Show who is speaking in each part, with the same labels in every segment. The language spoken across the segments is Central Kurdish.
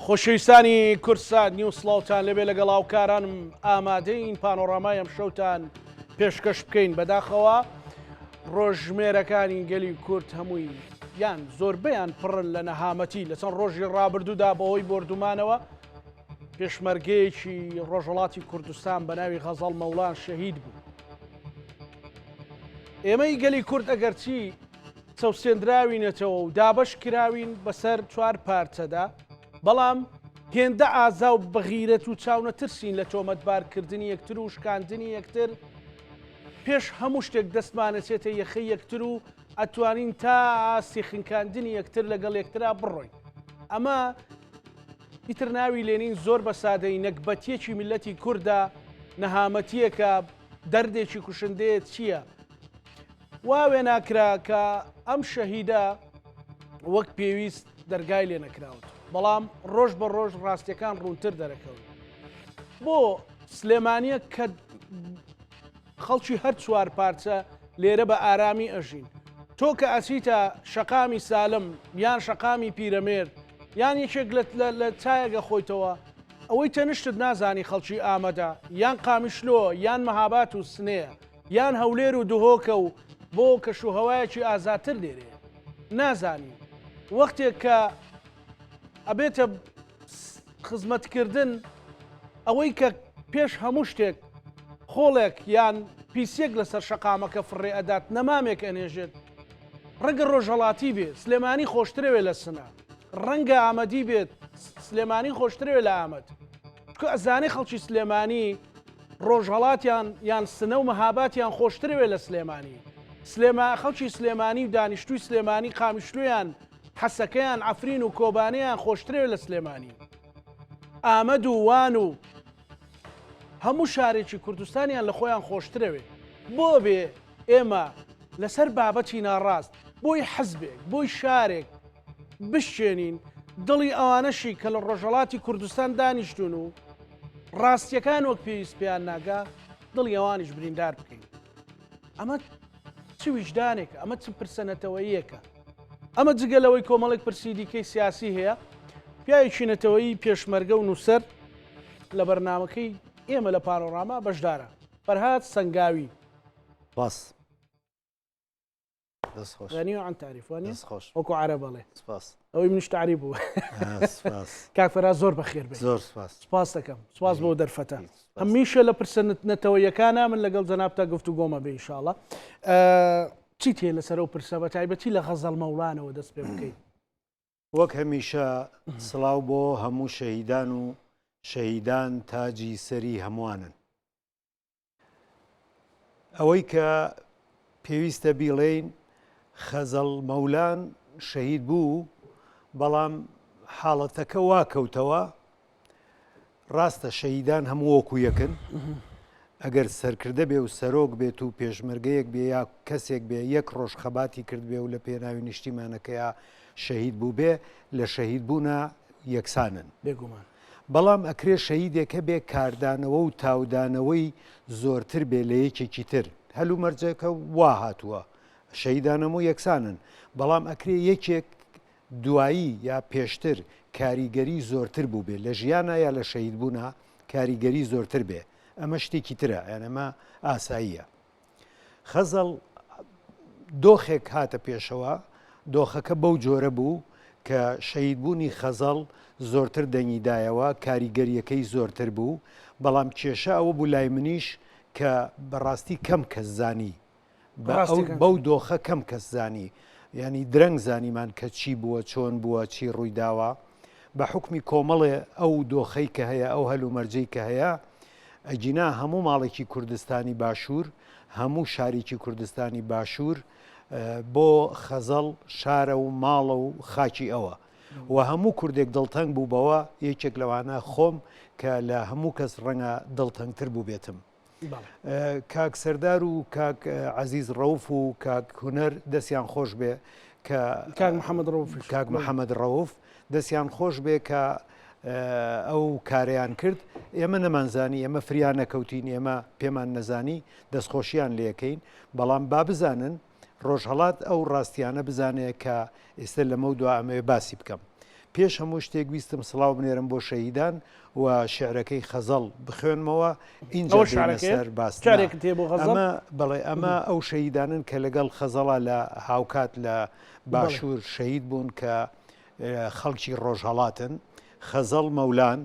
Speaker 1: خۆشەویستانی کوردسات نیوز سڵاوتان لێبێ لەگەڵ هاوکارانم ئامادەین پانۆڕامای ئەم شەوتان پێشکەش بکەین بەداخەوە ڕۆژژمێرەکانی گەلی کورد هەمووی یان زۆربەیان پڕن لە نەهامەتی لە چەند ڕۆژی ڕابردوودا بەهۆی بۆردومانەوە پێشمەرگەیەکی ڕۆژهەڵاتی کوردستان بە ناوی غەزەڵ مەولان شەهید بوو. ئێمەی گەلی کورد ئەگەرچی چەوسێندراوینەتەوە و دابەش کراوین بەسەر چوار پارچەدا، بەڵام هێندە ئازا و بەغیرەت و چاونەترسین لە تۆمەتبارکردنی یەکتر و شکاندنی یەکتر، پێش هەموو شتێک دەستمانەچێتە یەخەی یەکتر و ئەتوانین تا ئاستی خنکاندنی یەکتر لەگەڵ یەکترا بڕۆین. ئەمە ئیتر ناوی لێنین زۆر بە سادەیی نەگبەتیەکی میللەتی کوردە، نەهامەتیەکە، دەردێکی کوشندەیە چییە؟ وا وێناکرا کە ئەم شەهیدە وەک پێویست دەرگای لێ نەکراوت بەڵام ڕۆژ بە ڕۆژ ڕاستیەکان ڕوونتر دەرەکەون بۆ سلێمانیە کە خەڵکی هەر چوار پارچە لێرە بە ئارامی ئەژین تۆ کە ئەچیتە شەقامی سالم یان شەقامی پیرەمێرد یان یەکێک لە چایەگە خۆیتەوە ئەوەی تەنشتت نازانی خەڵکی ئامەدە یان قامیشلۆ یان مەهابات و سنەیە یان هەولێر و دهۆکە و بۆ کەش و هەوایەکی ئازادتر لێرەیە نازانی وەختێک کە ئەبێتە خزمەتکردن ئەوەی کە پێش هەموو شتێک خۆڵێک یان پیسیەک لەسەر شەقامەکە فڕێ ئەدات نەمامێک ئەنێژێت ڕەنگە ڕۆژهەڵاتی بێ سلێمانی خۆشترەوێ لە سنە ڕەنگە ئامەدی بێت سلێمانی خۆشترەوێ لە ئامەد چکە ئەزانێ خەڵکی سلێمانی ڕۆژهەڵاتیان یان سنە و مەهاباتیان خۆشترەوێ لە سلێمانی سلێما خەڵکی سلێمانی و دانیشتووی سلێمانی قامیشلویان حەسەکەیان عەفرین و کۆبانێیان خۆشترەوێ لە سلێمانی ئامەد و وان و هەموو شارێکی کوردستانیان لە خۆیان خۆشترەوێ بۆ بێ ئێمە لەسەر بابەتی ناڕاست بۆی حزبێک بۆی شارێک بشکێنین دڵی ئەوانەشی کە لە ڕۆژهەڵاتی کوردستان دانیشتون و ڕاستیەکان وەک پێویست پێیان ناگا دڵی ئەوانیش بریندار بکەین ئەمە چ ویژدانێکە ئەمە چ پرسە نەتەوەیەکە ئەمە جگە لەوەی کۆمەڵێک پرسی دیکەی سیاسی هەیە پیاوێکی نەتەوەیی پێشمەرگە و نووسەر لە بەرنامەکەی ئێمە لە پانۆراما بەشدارە فەرهاد سەنگاوی.
Speaker 2: سپاس. دەست خۆش.
Speaker 1: غنی عن تعریف وانیە؟
Speaker 2: دەست خۆش.
Speaker 1: وەکو عەرەب ئەڵێ.
Speaker 2: سپاس.
Speaker 1: ئەوەی منیش تعریف بوو.
Speaker 2: سپاس.
Speaker 1: کاک فەرهاد زۆر بەخێر بێی.
Speaker 2: زۆر سپاس.
Speaker 1: سپاس دەکەم. سپاس بۆ دەرفەتە. هەمیشە لە پرسە نەتەوەیەکانە من لەگەڵ جەنابتا گفتوگۆمە بێ ئینشاڵڵا. چیت هەیە لەسەر ئەو پرسە بە تایبەتی لە غەزەڵ مەولانەوە دەست پێ بکەین؟
Speaker 2: وەک هەمیشە سڵاو بۆ هەموو شەهیدان و شەهیدان تاجی سەری هەمووانن. ئەوەی کە پێویستە بیڵێین خەزەڵ مەولان شەهید بوو، بەڵام حاڵەتەکە وا کەوتەوە ڕاستە شەهیدان هەموو وەکو یەکن ئەگەر سەرکردە بێ و سەرۆک بێت و پێشمەرگەیەک بێ یا کەسێک بێ یەک ڕۆژ خەباتی کرد بێ و لە پێناوی نیشتیمانەکەیا شەهید بوو بێ لە شەهید بوونا یەکسانن.
Speaker 1: بێگومان.
Speaker 2: بەڵام ئەکرێ شەهیدێک هەبێ کاردانەوە و تاودانەوەی زۆرتر بێ لە یەکێکی تر هەلومەرجەکە وا هاتووە شەهیدان هەموو یەکسانن بەڵام ئەکرێ یەکێک دوایی یا پێشتر کاریگەری زۆرتر بووبێ لە ژیانا یا لە شەهیدبوونا کاریگەری زۆرتر بێ ئەمە شتێکی ترە یان ئەمە ئاساییە. خەزەڵ دۆخێک هاتە پێشەوە دۆخەکە بەو جۆرە بوو کە شەهیدبوونی خەزەڵ زۆرتر دەنگی دایەوە کاریگەریەکەی زۆرتر بوو بەڵام کێشە ئەوە بوو لای منیش کە بەڕاستی کەم کەس زانی بەو دۆخە کەم کەس زانی یانی درەنگ زانیمان کە چی بووە چۆن بووە چی ڕوویداوە بە حوکمی کۆمەڵێ ئەو دۆخەی کە هەیە ئەو هەلومەرجەی کە هەیە ئەگینا هەموو ماڵێکی کوردستانی باشوور هەموو شارێکی کوردستانی باشوور بۆ خەزەڵ شارە و ماڵە و خاکی ئەوە و هەموو کوردێک دڵتەنگ بوو بەوە یەکێک لەوانە خۆم کە لە هەموو کەس ڕەنگە دڵتەنگتر بووبێتم. کاک سەردار و کاک عەزیز ڕەوف و کاک هونەر دەستیان خۆش بێ کە
Speaker 1: کاک محەممەد ڕەوف
Speaker 2: کاک محەممەد ڕەوف دەستیان خۆش بێ کە ئەو کارەیان کرد ئێمە نەمانزانی ئێمە فریا نەکەوتین ئێمە پێمان نەزانی دەستخۆشیان لەکەین بەڵام با بزانن ڕۆژهەڵات ئەو ڕاستیانە بزانێ کە ئێستا لەمە دوا ئەمەوێ باسی بکەم. پێش هەموو شتێک ویستم سڵاو بنێرم بۆ شەهیدان و شیعرەکەی خەزەڵ بخوێنمەوە ئینجا
Speaker 1: ئەوە
Speaker 2: دێینە
Speaker 1: شعرەکەیە؟
Speaker 2: سەر باس. نا
Speaker 1: شعرێکت هەیە بۆ غەزەڵ؟
Speaker 2: ئەمە بەڵێ ئەمە ئەو شەهیدانەن کە لەگەڵ خەزەڵا لە هاوکات لە
Speaker 1: بەڵێ.
Speaker 2: باشوور شەهید بوون کە خەڵکی ڕۆژهەڵاتن، خەزەڵ مەولان،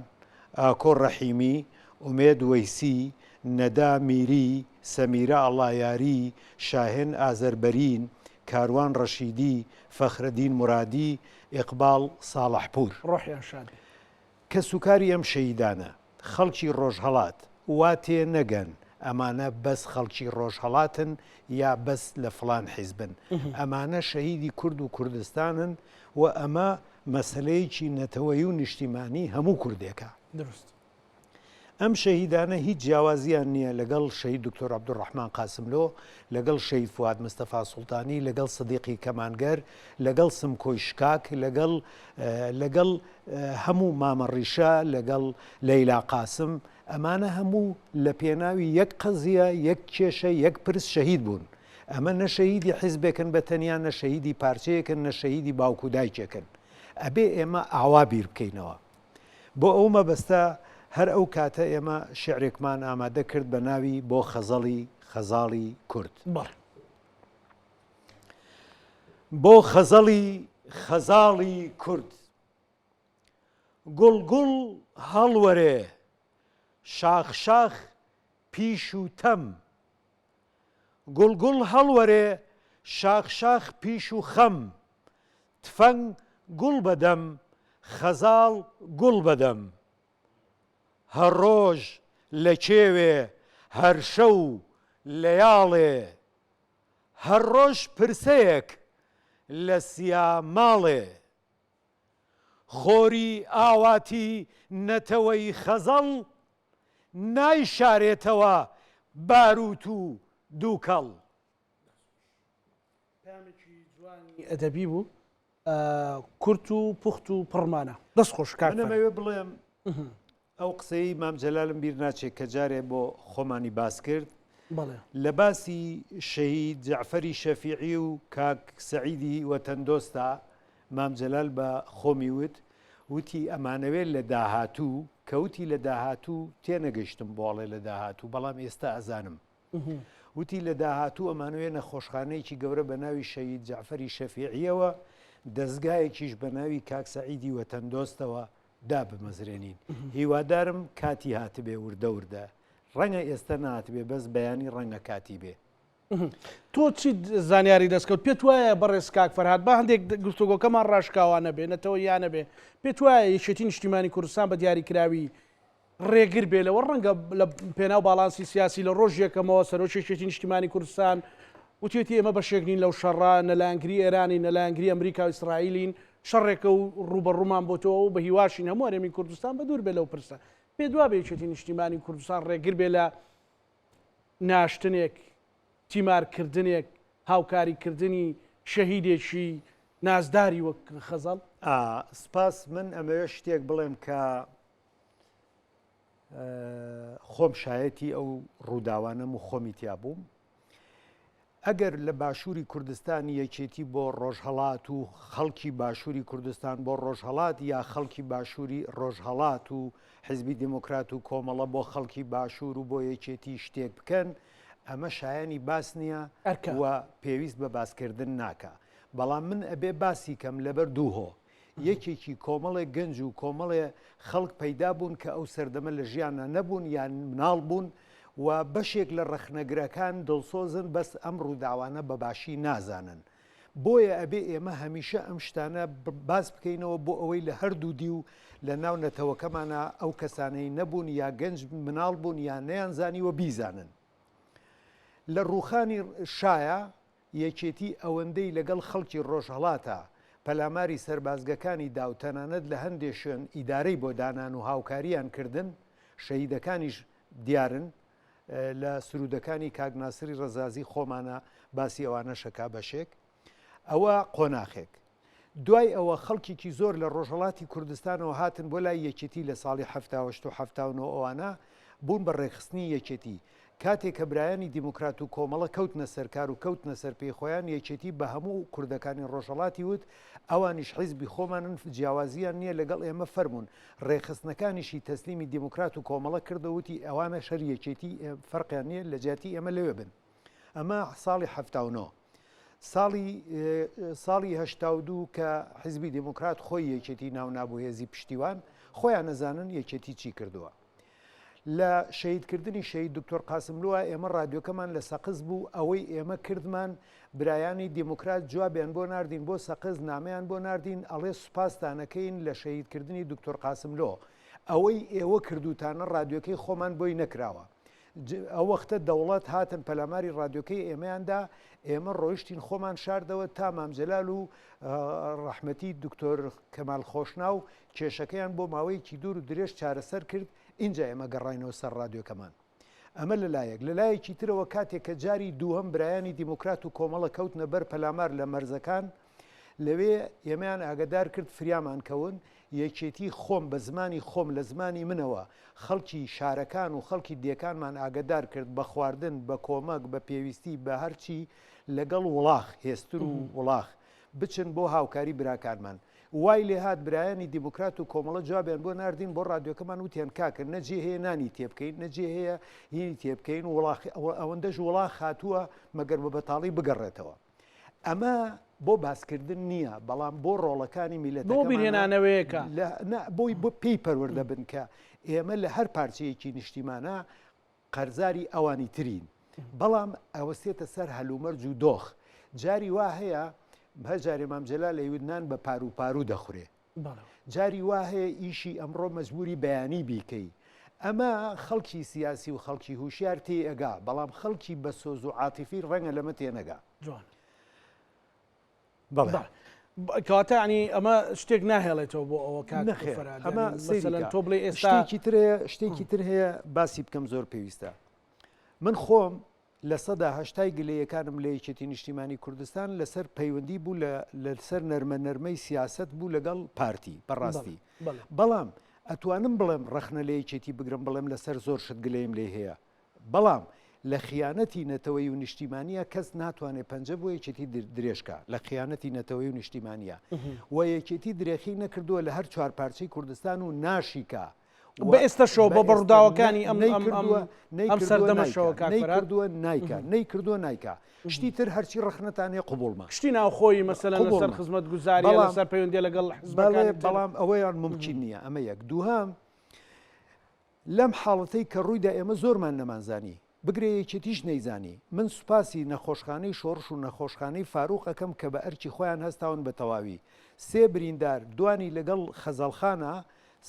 Speaker 2: ئاکۆ ڕەحیمی، ئومێد وەیسی، نەدا میری، سەمیرە ئەڵایاری، شاهێن ئازەربەرین، کاروان ڕەشیدی، فەخرەدین مورادی، ئیقباڵ ساڵحپوور.
Speaker 1: ڕۆحیان شاد بێ.
Speaker 2: کەسوکاری ئەم شەهیدانە، خەڵکی ڕۆژهەڵات، وا تێ نەگەن ئەمانە بەس خەڵکی ڕۆژهەڵاتن یا بەس لە فڵان حیزبن. ئەمانە شەهیدی کورد و کوردستانن و ئەمە مەسەلەیەکی نەتەوەیی و نیشتیمانی هەموو کوردێکە.
Speaker 1: دروست.
Speaker 2: ئەم شەهیدانە هیچ جیاوازیان نییە لەگەڵ شەهید دکتۆر عەبدولڕەحمان قاسملۆ، لەگەڵ شەهید فواد مستەفا سوڵتانی، لەگەڵ سدیقی کەمانگەر، لەگەڵ سمکۆی شکاک، لەگەڵ لەگەڵ هەموو مامە ڕیشە، لەگەڵ لەیلا قاسم، ئەمانە هەموو لە پێناوی یەک قەزیە، یەک کێشە، یەک پرس شەهید بوون. ئەمە نە شەهیدی حیزبێکن بە تەنیا، نە شەهیدی پارچەیەکن، نە شەهیدی باوک و دایکێکن. ئەبێ ئێمە ئاوا بیر بکەینەوە. بۆ ئەو مەبەستە هەر ئەو کاتە ئێمە شیعرێکمان ئامادە کرد بە ناوی بۆ خەزەڵی خەزاڵی کورد.
Speaker 1: بەڵێ.
Speaker 2: بۆ خەزەڵی خەزاڵی کورد. گوڵ گوڵ هەڵوەرێ، شاخ شاخ پیش و تەم. گوڵ گوڵ هەڵوەرێ، شاخ شاخ پیش و خەم. تفەنگ گوڵ بە دەم، خەزاڵ گوڵ بە دەم. هەر ڕۆژ لە کێوێ، هەر شەو لە یاڵێ. هەر ڕۆژ پرسەیەک لە سیا ماڵێ. خۆری ئاواتی نەتەوەی خەزەڵ نایشارێتەوە بارووت و دووکەڵ.
Speaker 1: پەیامێکی جوانی ئەدەبی بوو کورت و پوخت و پڕمانە دەست خۆش کاک
Speaker 2: من ئەمەوێ بڵێم ئەو قسەی مام جەلالم بیر ناچێت کە جارێ بۆ خۆمانی باس کرد لە باسی شەهید جەعفەری شەفیعی و کاک سەعیدی وەتەندۆستا مام جەلال بە خۆمی وت وتی ئەمانەوێت لە داهاتوو کەوتی لە داهاتوو تێنەگەشتم بۆڵێ لە داهاتوو بەڵام ئێستا ئەزانم وتی، لە داهاتوو ئەمانەوێ نەخۆشخانەیەکی گەورە بە ناوی شەهید جەعفەری شەفیعییەوە، دەزگایەکیش بە ناوی کاک سەعیدی وەتەندۆستەوە دابمەزرێنین. هیوادارم کاتی هاتبێ وردە وردە. ڕەنگە ئێستە نەهاتبێ بەس بەیانی ڕەنگە کاتی بێ.
Speaker 1: تۆ چیت زانیاری دەستکەوت؟ پێت وایە بەڕێز کاک فەرهاد با هەندێک گفتوگۆکەمان ڕاشکاوانە بێ، نەتەوەییانە بێ، پێت وایە یەکێتی نیشتیمانی کوردستان بە دیاریکراوی ڕێگر بێ لەوە ڕەنگە لە پێناو باڵانسی سیاسی لە ڕۆژی یەکەمەوە سەرۆکی یەکێتی نیشتیمانی کوردستان وتێتی ئێمە بەشێک نین لەو شەڕە نە لایەنگری ئێرانین نە لایەنگری ئەمریکا و ئیسرائیلین شەڕێکە و ڕووبەڕوومان بۆتەوە و بە هیواشین هەموو هەرێمی کوردستان بە دوور بێ لەو پرسە پێت وابێ یەکێتی نیشتیمانی کوردستان ڕێگر بێ لە ناشتنێک تیمارکردنێک هاوکاریکردنی شەهیدێکی نازداری وەک خەزەڵ؟
Speaker 2: سپاس من ئەمەوێ شتێک بڵێم کە خۆم شایەتی ئەو ڕووداوانەم و خۆمی تیا بووم ئەگەر لە باشووری کوردستان یەکێتی بۆ ڕۆژهەڵات و خەڵکی باشووری کوردستان بۆ ڕۆژهەڵات یا خەڵکی باشووری ڕۆژهەڵات و حزبی دموکرات و کۆمەڵە بۆ خەڵکی باشوور و بۆ یەکێتی شتێک بکەن ئەمە شایانی باس نییە و پێویست بە باسکردن ناکە بەڵام من ئەبێ باسی کەم لەبەر دوو هۆ یەکێکی کۆمەڵێک گەنج و کۆمەڵێ خەڵک پەیدا بوون کە ئەو سەردەمە لە ژیانا نەبوون یان مناڵ بوون و بەشێک لە ڕەخنەگرەکان دڵسۆزن بەس ئەم ڕووداوانە بە باشی نازانن. بۆیە ئەبێ ئێمە هەمیشە ئەم شتانە باس بکەینەوە بۆ ئەوەی لە هەردوو دیو لە ناو نەتەوەکەمانا ئەو کەسانەی نەبوون یا گەنج مناڵ بوون یا نەیانزانیوە بیزانن. لە ڕووخانی شایا یەکێتی ئەوەندەی لەگەڵ خەڵکی ڕۆژهەڵاتا پەلاماری سەربازگەکانی دا و تەنانەت لە هەندێ شوێن ئیدارەی بۆ دانان و هاوکاریان کردن، شەهیدەکانیش دیارن لە سروودەکانی کاک ناسری ڕەزازی خۆمانە باسی ئەوانەش ئەکا بەشێک. ئەوە قۆناخێک. دوای ئەوە خەڵکێکی زۆر لە ڕۆژهەڵاتی کوردستانەوە هاتن بۆ لای یەکێتی لە ساڵی 78 و 79 ئەوانە بوون بە ڕێکخستنی یەکێتی. کاتێ کە برایانی دیموکرات و کۆمەڵە کەوتنە سەر کار و کەوتنە سەر پێی خۆیان، یەکێتی بە هەموو کوردەکانی ڕۆژهەڵاتی وت، ئەوانیش حیزبی خۆمانن جیاوازییان نییە لەگەڵ ئێمە فەرموون. ڕێکخستنەکانیشی تەسلیمی دیموکرات و کۆمەڵە کردەوە وتی ئەوانەش هەر یەکێتی فەرقیان نییە لە جیاتی ئێمە لەوێ بن. ئەمە ساڵی 79. ساڵی ساڵی 82 کە حیزبی دیموکرات خۆی یەکێتی ناو نابوو هێزی پشتیوان، خۆیان ئەزانن یەکێتی چی کردووە. لە شەهیدکردنی شەهید دکتۆر قاسملووە ئێمە ڕادیۆکەمان لە سەقز بوو، ئەوەی ئێمە کردمان برایانی دیموکرات جوابیان بۆ ناردین بۆ سەقز نامەیان بۆ ناردین ئەڵێ سوپاستانەکەین لە شەهیدکردنی دکتۆر قاسملۆ ئەوەی ئێوە کردوتانە ڕادیۆکەی خۆمان بۆی نەکراوە. ئەو وەختە دەوڵەت هاتن پەلاماری ڕادیۆکەی ئێمەیان دا، ئێمە ڕۆیشتین خۆمان شاردەوە تا مام جەلال و ڕەحمەتی دکتۆر کەمال خۆشناو کێشەکەیان بۆ ماوەیەکی دوور و درێژ چارەسەر کرد، ئینجا ئێمە گەڕاینەوە سەر ڕادیۆکەمان. ئەمە لە لایەک، لە لایەکی ترەوە کاتێک کە جاری دووهەم برایانی دیموکرات و کۆمەڵە کەوتنە بەر پەلامار لە مەرزەکان، لەوێ ئێمەیان ئاگەدار کرد فریامان کەون، یەکێتی خۆم بە زمانی خۆم لە زمانی منەوە خەڵکی شارەکان و خەڵکی دێکانمان ئاگەدار کرد بە خواردن، بە کۆمەک، بە پێویستی، بە هەرچی لەگەڵ وڵاخ، هێستر و وڵاخ، بچن بۆ هاوکاری براکانمان. وای لێهات برایانی دیموکرات و کۆمەڵە جوابیان بۆ ناردین بۆ ڕادیۆکەمان وتیان کاکە نە جێ هەیە نانی تێبکەین نە جێ هەیە هینی تێبکەین وڵاخ ئەوەندەش وڵاخ هاتووە مەگەر بە بەتاڵی بگەڕێتەوە. ئەمە بۆ باسکردن نییە بەڵام بۆ ڕۆڵەکانی
Speaker 1: میلەتەکەمانە بۆ بیرهێنانەوەیەکە.
Speaker 2: لە نا بۆی بۆ پێی پەروەردە بن کە ئێمە لە هەر پارچەیەکی نیشتیمانە قەرزاری ئەوانی ترین بەڵام ئەوەستێتە سەر هەلومەرج و دۆخ جاری وا هەیە هەر جارێ مام جەلال ئەیوت نان بە پارو پارو دەخورێ جاری وا هەیە ئیشی ئەمڕۆ مەجبوری بەیانی بیکەی ئەمە خەڵکی سیاسی و خەڵکی هوشیار تێ ئەگا بەڵام خەڵکی بە سۆز و عاتیفی ڕەنگە لەمە تێنەگا
Speaker 1: جوان بەڵێ کەواتە ینی ئەمە شتێک ناهێڵێتەوە بۆ ئەوە کاک
Speaker 2: نەخێر
Speaker 1: فەرهاد
Speaker 2: ئەمە
Speaker 1: یانی
Speaker 2: سەیری
Speaker 1: مەسەلەن
Speaker 2: کە
Speaker 1: تۆ بڵێ ئێستا
Speaker 2: شتێکی تر هەیە شتێکی تر هەیە باسی بکەم زۆر پێویستە من خۆم 80% ی گلەیەکانم لە یەکێتی نیشتیمانی کوردستان لەسەر پەیوەندی بوو لە لەسەر نەرمە نەرمەی سیاسەت بوو لەگەڵ پارتی بەڕاستی
Speaker 1: بەڵێ
Speaker 2: بەڵام ئەتوانم بڵێم ڕەخنە لە یەکێتی بگرم بڵێم لەسەر زۆر شت گلەیم لێی هەیە بەڵام لە خیانەتی نەتەوەیی و نیشتیمانییە کەس ناتوانێ پەنجە بۆ یەکێتی درێژ کا لە خیانەتی نەتەوەیی و نیشتیمانییە و یەکێتی درێخی نەکردووە لە هەر چوار پارچەی کوردستان و ناشیکا
Speaker 1: بە ئێستەشەوە بە ڕووداوەکانی ئەم
Speaker 2: نەیکردووە
Speaker 1: ئەم سەردەمەشەوە کاک فەرهاد
Speaker 2: نەیکردووە نایکا نەیکردووە نایکا شتی تر هەرچی ڕەخنەتان هەیە قبوڵمە.
Speaker 1: شتی ناوخۆیی مەسەلەن لەسەر
Speaker 2: قبوڵمە
Speaker 1: خزمەتگوزارییە
Speaker 2: بەڵام
Speaker 1: لەسەر پەیوەندییە لەگەڵ
Speaker 2: بەڵێ
Speaker 1: حزبەکانی تر.
Speaker 2: بەڵام ئەوەیان مومکین نییە ئەمە یەک دووهەم لەم حاڵەتەی کە ڕوویدا ئێمە زۆرمان نەمانزانی، بگرە یەکێتیش نەیزانی، من سوپاسی نەخۆشخانەی شۆڕش و نەخۆشخانەی فاروق ئەکەم کە بە ئەرکی خۆیان هەستاون بە تەواوی. سێ بریندار، دوانی لەگەڵ خەزەڵخانە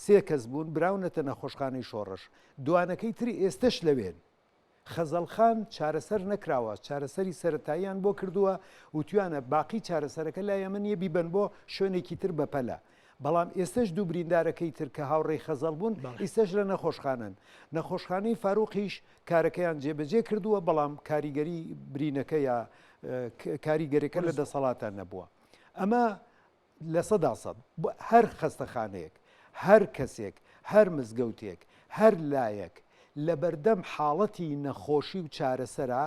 Speaker 2: سێ کەس بوون، براونەتە نەخۆشخانەی شۆڕش. دوانەکەی تر ئێستەش لەوێن. خەزەڵخان چارەسەر نەکراوە، چارەسەری سەرەتاییان بۆ کردووە، وتویانە باقی چارەسەرەکە لای ئێمە نییە بیبەن بۆ شوێنێکی تر بەپەلە. بەڵام ئێستەش دوو بریندارەکەی تر کە هاوڕێی خەزەڵ بوون ئیستەش لە نەخۆشخانەن. نەخۆشخانەی فاروقیش کارەکەیان جێبەجێ کردووە، بەڵام کاریگەری برینەکە یا کاریگەرەکە لە دەسەڵاتان نەبووە. ئەمە 100% هەر خەستەخانەیەک، هەر کەسێک، هەر مزگەوتێک، هەر لایەک لەبەردەم حاڵەتی نەخۆشی و چارەسەرا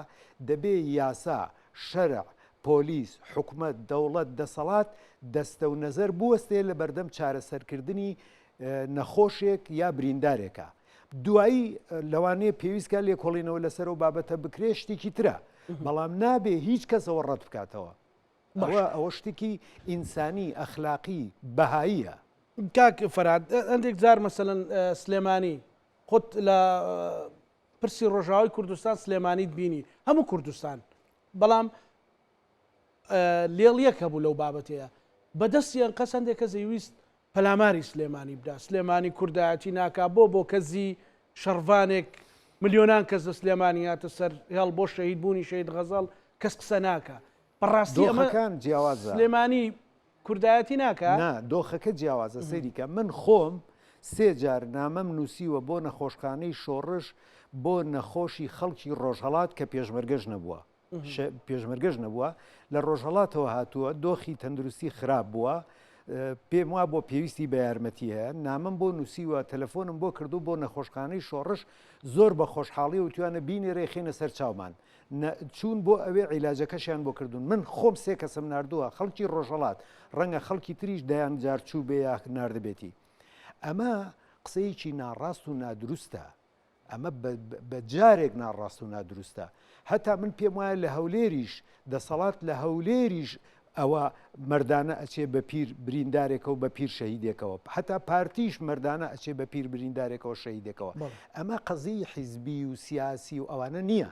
Speaker 2: دەبێ یاسا، شەرع، پۆلیس، حکومەت، دەوڵەت، دەسەڵات دەستە و نەزەر بوەستێ لەبەردەم چارەسەرکردنی نەخۆشێک یا بریندارێکا. دوایی لەوانەیە پێویست کا لێکۆڵینەوە لەسەر ئەو بابەتە بکرێ شتێکی ترە، بەڵام نابێ هیچ کەس ئەوە ڕەت بکاتەوە. ئەوە ئەوە شتێکی ئینسانی، ئەخلاقی، بەهاییە.
Speaker 1: کاک فەرهاد هەندێک جار مەسەلەن سلێمانی خۆت لە پرسی ڕۆژاوای کوردستان سلێمانیت بینی هەموو کوردستان بەڵام لێڵیەک هەبوو لەو بابەتەیە بەدەستی ئەنقەست هەندێک کەس ئەیویست پەلاماری سلێمانی بدا سلێمانی کوردایەتی ناکا بۆ بۆ کەزی شەڕڤانێک ملیۆنان کەس لە سلێمانی هاتە سەر هێڵ بۆ شەهید بوونی شەهید غەزەڵ کەس قسە ناکا بەڕاستی ئەمە
Speaker 2: دۆخەکان جیاوازە.
Speaker 1: سلێمانی کوردایەتی ناکا؟
Speaker 2: نا دۆخەکە جیاوازە سەیری کە من خۆم سێ جار نامەم نووسیوە بۆ نەخۆشخانەی شۆڕش بۆ نەخۆشی خەڵکی ڕۆژهەڵات کە پێشمەرگەش نەبووە پێشمەرگەش نەبووە لە ڕۆژهەڵاتەوە هاتووە دۆخی تەندروستی خراپ بووە. پێم وا بۆ پێویستی بە یارمەتی هەیە نامەم بۆ نووسیوە تەلەفۆنم بۆ کردو بۆ نەخۆشخانەی شۆڕش زۆر بە خۆشحاڵی وتویانە بینێرێ خینە سەر چاومان چوون بۆ ئەوێ عیلاجەکەشیان بۆ کردوون من خۆم سێ کەسم ناردووە خەڵکی ڕۆژهەڵات ڕەنگە خەڵکی تریش دەیان جار چوو بێ یا ناردبێتی ئەمە قسەیەکی ناڕاست و نادروستە ئەمە بە جارێک ناڕاست و نادروستە هەتا من پێم وایە لە هەولێریش دەسەڵات لە هەولێریش ئەوە مەردانە ئەچێ بە پیر بریندارێکەوە بە پیر شەهیدێکەوە هەتا پارتیش مەردانە ئەچێ بە پیر بریندارێکەوە شەهیدێکەوە ئەمە قەزیی حیزبی و سیاسی و ئەوانە نییە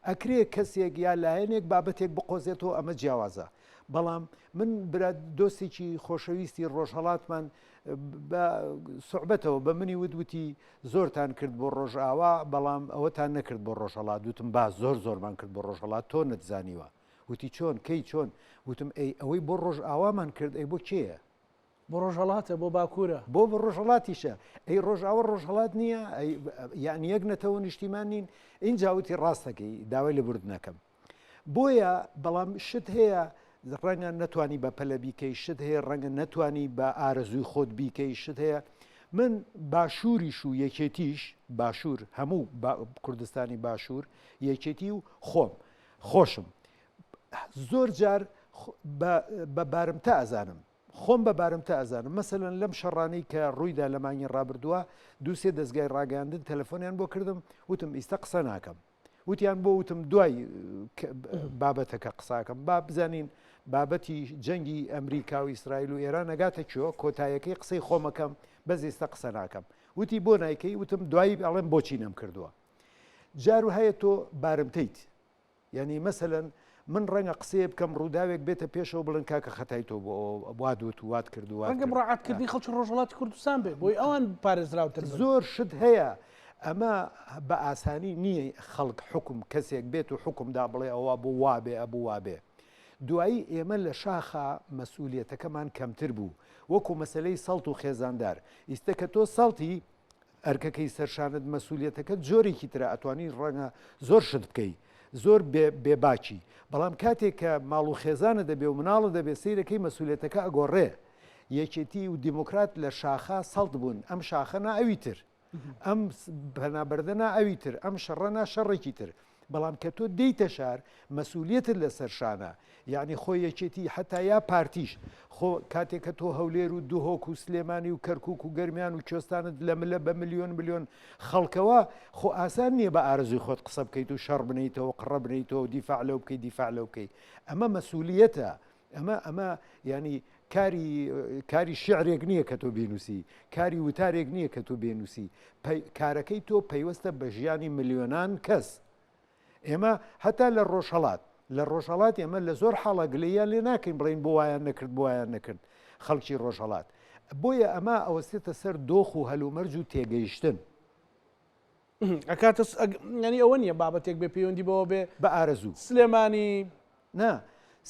Speaker 2: ئەکرێ کەسێک یا لایەنێک بابەتێک بقۆزێتەوە ئەمە جیاوازە بەڵام من برا دۆستێکی خۆشەویستی ڕۆژهەڵاتمان بە سوعبەتەوە بە منی وت وتی زۆرتان کرد بۆ ڕۆژئاوا بەڵام ئەوەتان نەکرد بۆ ڕۆژهەڵات وتم با زۆر زۆرمان کرد بۆ ڕۆژهەڵات تۆ نەتزانیوە وتی چۆن کەی چۆن وتم ئەی ئەوەی بۆ ڕۆژئاوامان کرد ئەی بۆ کێیە؟
Speaker 1: بۆ ڕۆژهەڵاتە بۆ باکوورە.
Speaker 2: بۆ بۆ ڕۆژهەڵاتیشە ئەی ڕۆژئاوا ڕۆژهەڵات نییە؟ ئەی یەعنی یەک نەتەوە نیشتیمان نین؟ ئینجا وتی ڕاست دەکەی داوای لێبوردن ئەکەم. بۆیە بەڵام شت هەیە ڕەنگە نەتوانی بە پەلە بیکەی شت هەیە ڕەنگە نەتوانی بە ئارەزووی خۆت بیکەی شت هەیە من باشووریش و یەکێتیش باشوور هەموو کوردستانی باشوور یەکێتی و خۆم خۆشم زۆر جار بە بارمتە ئەزانم خۆم بە بارمتە ئەزانم مەسەلەن لەم شەڕانەی کە ڕوویدا لە مانگی ڕابردووە دووسێ دەستگای ڕاگەاندن تەلەفۆنیان بۆ کردم وتم ئیستا قسە ناکەم وتیان بۆ وتم دوای بابەتەکە قساکەم با بزانین بابەتی جەنگی ئەمریکا و ئیسرائیل و ئێران ئەگاتە کوێ کۆتایەکەی قسەی خۆمەکەم بەس ئێستا قسە ناکەم وتی بۆ نایکەی وتم دوایی ئەڵێم بۆچی نەم کردووە جار و هەیە تۆ بارمتەیت یعنی مەسەلەن من ڕەنگە قسەیە بکەم ڕووداوێک بێتە پێشەوە بڵێن کاکە خەتای تۆ بۆ وات وت وات کرد و
Speaker 1: ڕەنگە مڕاعاتکردنی خەڵکی ڕۆژهەڵاتی کوردستان بێ بۆی ئەوان پارێزراوتر
Speaker 2: زۆر شت هەیە ئەمە بە ئاسانی نییە خەڵک حکم کەسێک بێت و حکمدا بڵێ ئەوە بۆ وابێ ئەبوو وابێ دوایی ئێمە لە شاخا مەسئولیەتەکەمان کەمتر بوو وەکو مەسلەی سەڵت و خێزاندار ئیستە کە تۆ سەڵتی ئەرکەکەی سەرشانت مەسولیەتەکەت جۆرێکی ترە ئەتوانی ڕەنگە زۆر شت بکەی زۆر بێباکی بەڵام کاتێک کە ماڵ و خێزانە دەبێ و مناڵە دەبێ سەیرەکەی مەسولیەتەکە ئەگۆڕێ یەکێتی و دیموکرات لە شاخا سەڵت بوون ئەم شاخە نا ئەوی تر ئەم پەنابەردە نا ئەوی تر ئەم شەڕە نا شەڕێکی تر بەڵام کە تۆ دێیتە شار مەسولیەتت لەسەر شانە یەعنی خۆ یەکێتی حەتا یا پارتیش خۆ کاتێک کە تۆ هەولێر و دهۆک و سلێمانی و کەرکوک و گەرمیان و کوێستانت لە ملە بە ملیۆن ملیۆن خەڵکەوە خۆ ئاسان نییە بە ئارەزوی خۆت قسە بکەیت و شەڕ بنیتەوە قڕە بنیتەوە و دیفاع لەو بکەی دیفاع لەو بکەی ئەمە مەسولیەتە ئەمە ئەمە ینی کاری کاری شعرێک نییە کە تۆ بینوسی کاری وتارێک نییە کە تۆ بێنوسی کارەکەی تۆ پەیوەستە بە ژیانی ملیۆنان کەس ئێمە هەتا لە ڕۆژهەڵات لە ڕۆژهەڵات ئێمە لە زۆر حاڵە گلەییان لێ ناکەین بڵێین بۆ وایان نەکرد بۆ وایان نەکرد خەڵکی ڕۆژهەڵات بۆیە ئەمە ئەوەستێتە سەر دۆخ و هەلومەرج و تێگەیشتن.
Speaker 1: ئەکاتە ینی ئەوە نییە بابەتێک بێ پەیوەندی بەوە بێ
Speaker 2: بە ئارەزوو
Speaker 1: سلێمانی
Speaker 2: نا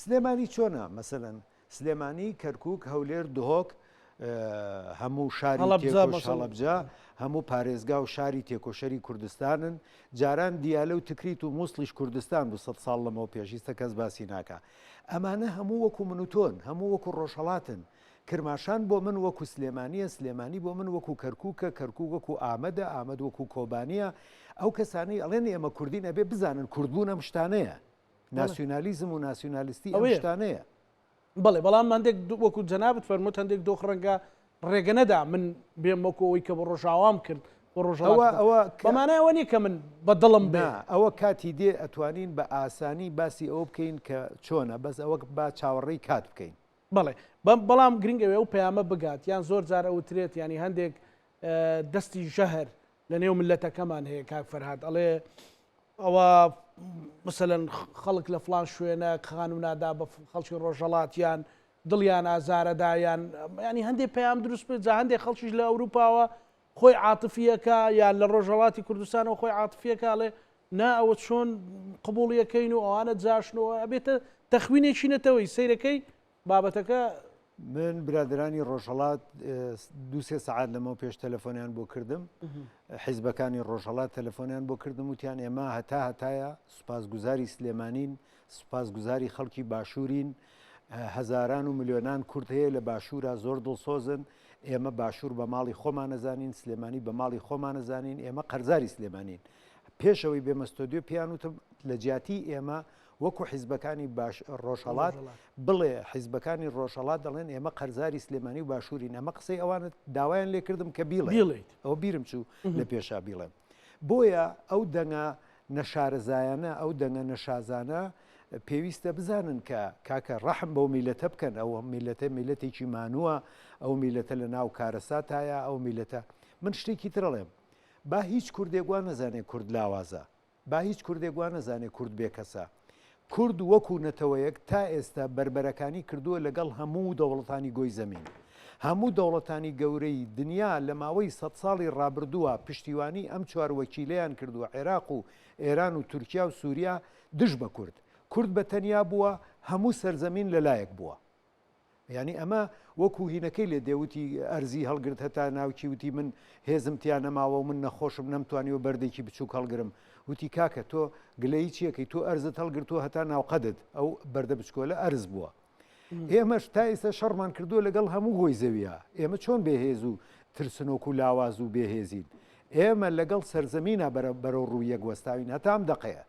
Speaker 2: سلێمانی چۆنە مەسەلەن سلێمانی، کەرکوک، هەولێر، دهۆک، هەموو شاری تێکۆش هەڵەبجە، هەموو پارێزگا و شاری تێکۆشەری کوردستانن، جاران دیالە و تکریت و موسڵیش کوردستان بوو سەد ساڵ لەمەو پێش، ئیستە کەس باسی ناکا. ئەمانە هەموو وەکو من و تۆن، هەموو وەکو ڕۆژهەڵاتن. کرماشان بۆ من وەکو سلێمانییە، سلێمانی بۆ من وەکو کەرکوکە، کەرکوک وەکو ئامەدە، ئامەد وەکو کۆبانییە. ئەو کەسانەی ئەڵێن ئێمە کوردین ئەبێ بزانن کوردبوون ئەم شتانەیە. ناسیونالیزم و ناسیونالیستی ئەم شتانەیە.
Speaker 1: بەڵێ بەڵام هەندێک وەکو جەنابت فەرمووت هەندێک دۆخ ڕەنگە ڕێگە نەدا من بێم وەکو ئەوەی کە بۆ ڕۆژاوام کرد بۆ ڕۆژەوە ئەوە بەمانای ئەوە نییە کە من بە دڵم بێ
Speaker 2: ئەوە کاتی دێ ئەتوانین بە ئاسانی باسی ئەوە بکەین کە چۆنە بەس ئەوە با چاوەڕێی کات بکەین.
Speaker 1: بەڵێ بەڵام گرنگ ئەوێ ئەو پەیامە بگات یان زۆر جار ئەوترێت ینی هەندێک دەستی ژەهر لە نێو ملەتەکەمان هەیە کاک فەرهاد ئەڵێ ئەوە مثلەن خەڵک لە فلان شوێنە خانوو نادا بە خەڵکی ڕۆژهەڵاتیان دڵیان ئازارەدا یان ینی هەندێک پەیام دروست بێت جا هەندێک خەڵکیش لە ئەوروپاوە خۆی عاتفیەکە یان لە ڕۆژهەڵاتی کوردستانەوە خۆی عاتفیەکە ئەڵێ نا ئەوە چۆن قبوڵیەکەین و ئەوانە جاشنەوە ئەبێتە تەخوینێکی نەتەوەی سەیرەکەی بابەتەکە.
Speaker 2: من برادەرانی ڕۆژهەڵات دوو سێ سەعات لەمەو پێش تەلەفۆنیان بۆ کردم، حیزبەکانی ڕۆژهەڵات تەلەفۆنیان بۆ کردم وتیان ئێمە هەتا هەتایە سوپاسگوزاری سلێمانین، سوپاسگوزاری خەڵکی باشوورین. هەزاران و ملیۆنان کورد هەیە لە باشوورا زۆر دڵسۆزن، ئێمە باشوور بە ماڵی خۆمان ئەزانین، سلێمانی بە ماڵی خۆمان ئەزانین، ئێمە قەرزاری سلێمانین. پێش ئەوەی بێمە ستۆدیۆ پێیان وتم لە جیاتی ئێمە وەکو حیزبەکانی باش ڕۆژهەڵات بڵێ حیزبەکانی ڕۆژهەڵات دەڵێن ئێمە قەرزاری سلێمانی و باشوورین ئەمە قسەی ئەوانە داوایان لێکردم کە بیڵێیت ئەوە بیرم چوو لە پێشا بیڵێم. بۆیە ئەو دەنگە نەشارەزایانە، ئەو دەنگە نەشازانە پێویستە بزانن کە کاکە ڕەحم بەو میلەتە بکەن، ئەو میلەتە میلەتێکی مانووە، ئەو میلەتە لە ناو کارەساتایە، ئەو میلەتە من شتێکی تر ئەڵێم با هیچ کوردێک وا نەزانێ کورد لاوازە، با هیچ کوردێک وا نەزانێ کورد بێکەسە. کورد وەکو نەتەوەیەک تا ئێستا بەربەرەکانی کردووە لەگەڵ هەموو دەوڵەتانی گۆی زەمین. هەموو دەوڵەتانی گەورەی دنیا لە ماوەی سەدساڵی ڕابردووە پشتیوانی ئەم چوار وەکیلەیان کردووە عێراق و ئێران و تورکیا و سوریا دژ بە کورد. کورد بە تەنیا بووە هەموو سەرزەمین لە لایەک بووە. یانی ئەمە وەکو هینەکەی لێ دێ وتی ئەرزی هەڵگرت هەتا ناوکی وتی من هێزم تیا نەماوە و من نەخۆشم نەمتوانیوە بەردێکی بچووک هەڵگرم وتی کاکە تۆ گلەیی چیەکەی تۆ ئەرزت هەڵگرتووە هەتا ناوقەدت ئەو بەردە بچکۆلە ئەرز بووە ئێمەش تا ئێستا شەڕمان کردووە لەگەڵ هەموو گۆی زەویە ئێمە چۆن بێهێز و ترسنۆک و لاواز و بێهێزین ئێمە لەگەڵ سەرزەمینە بەرەو ڕوو یەک وەستاوین هەتا ئەم دەقەیە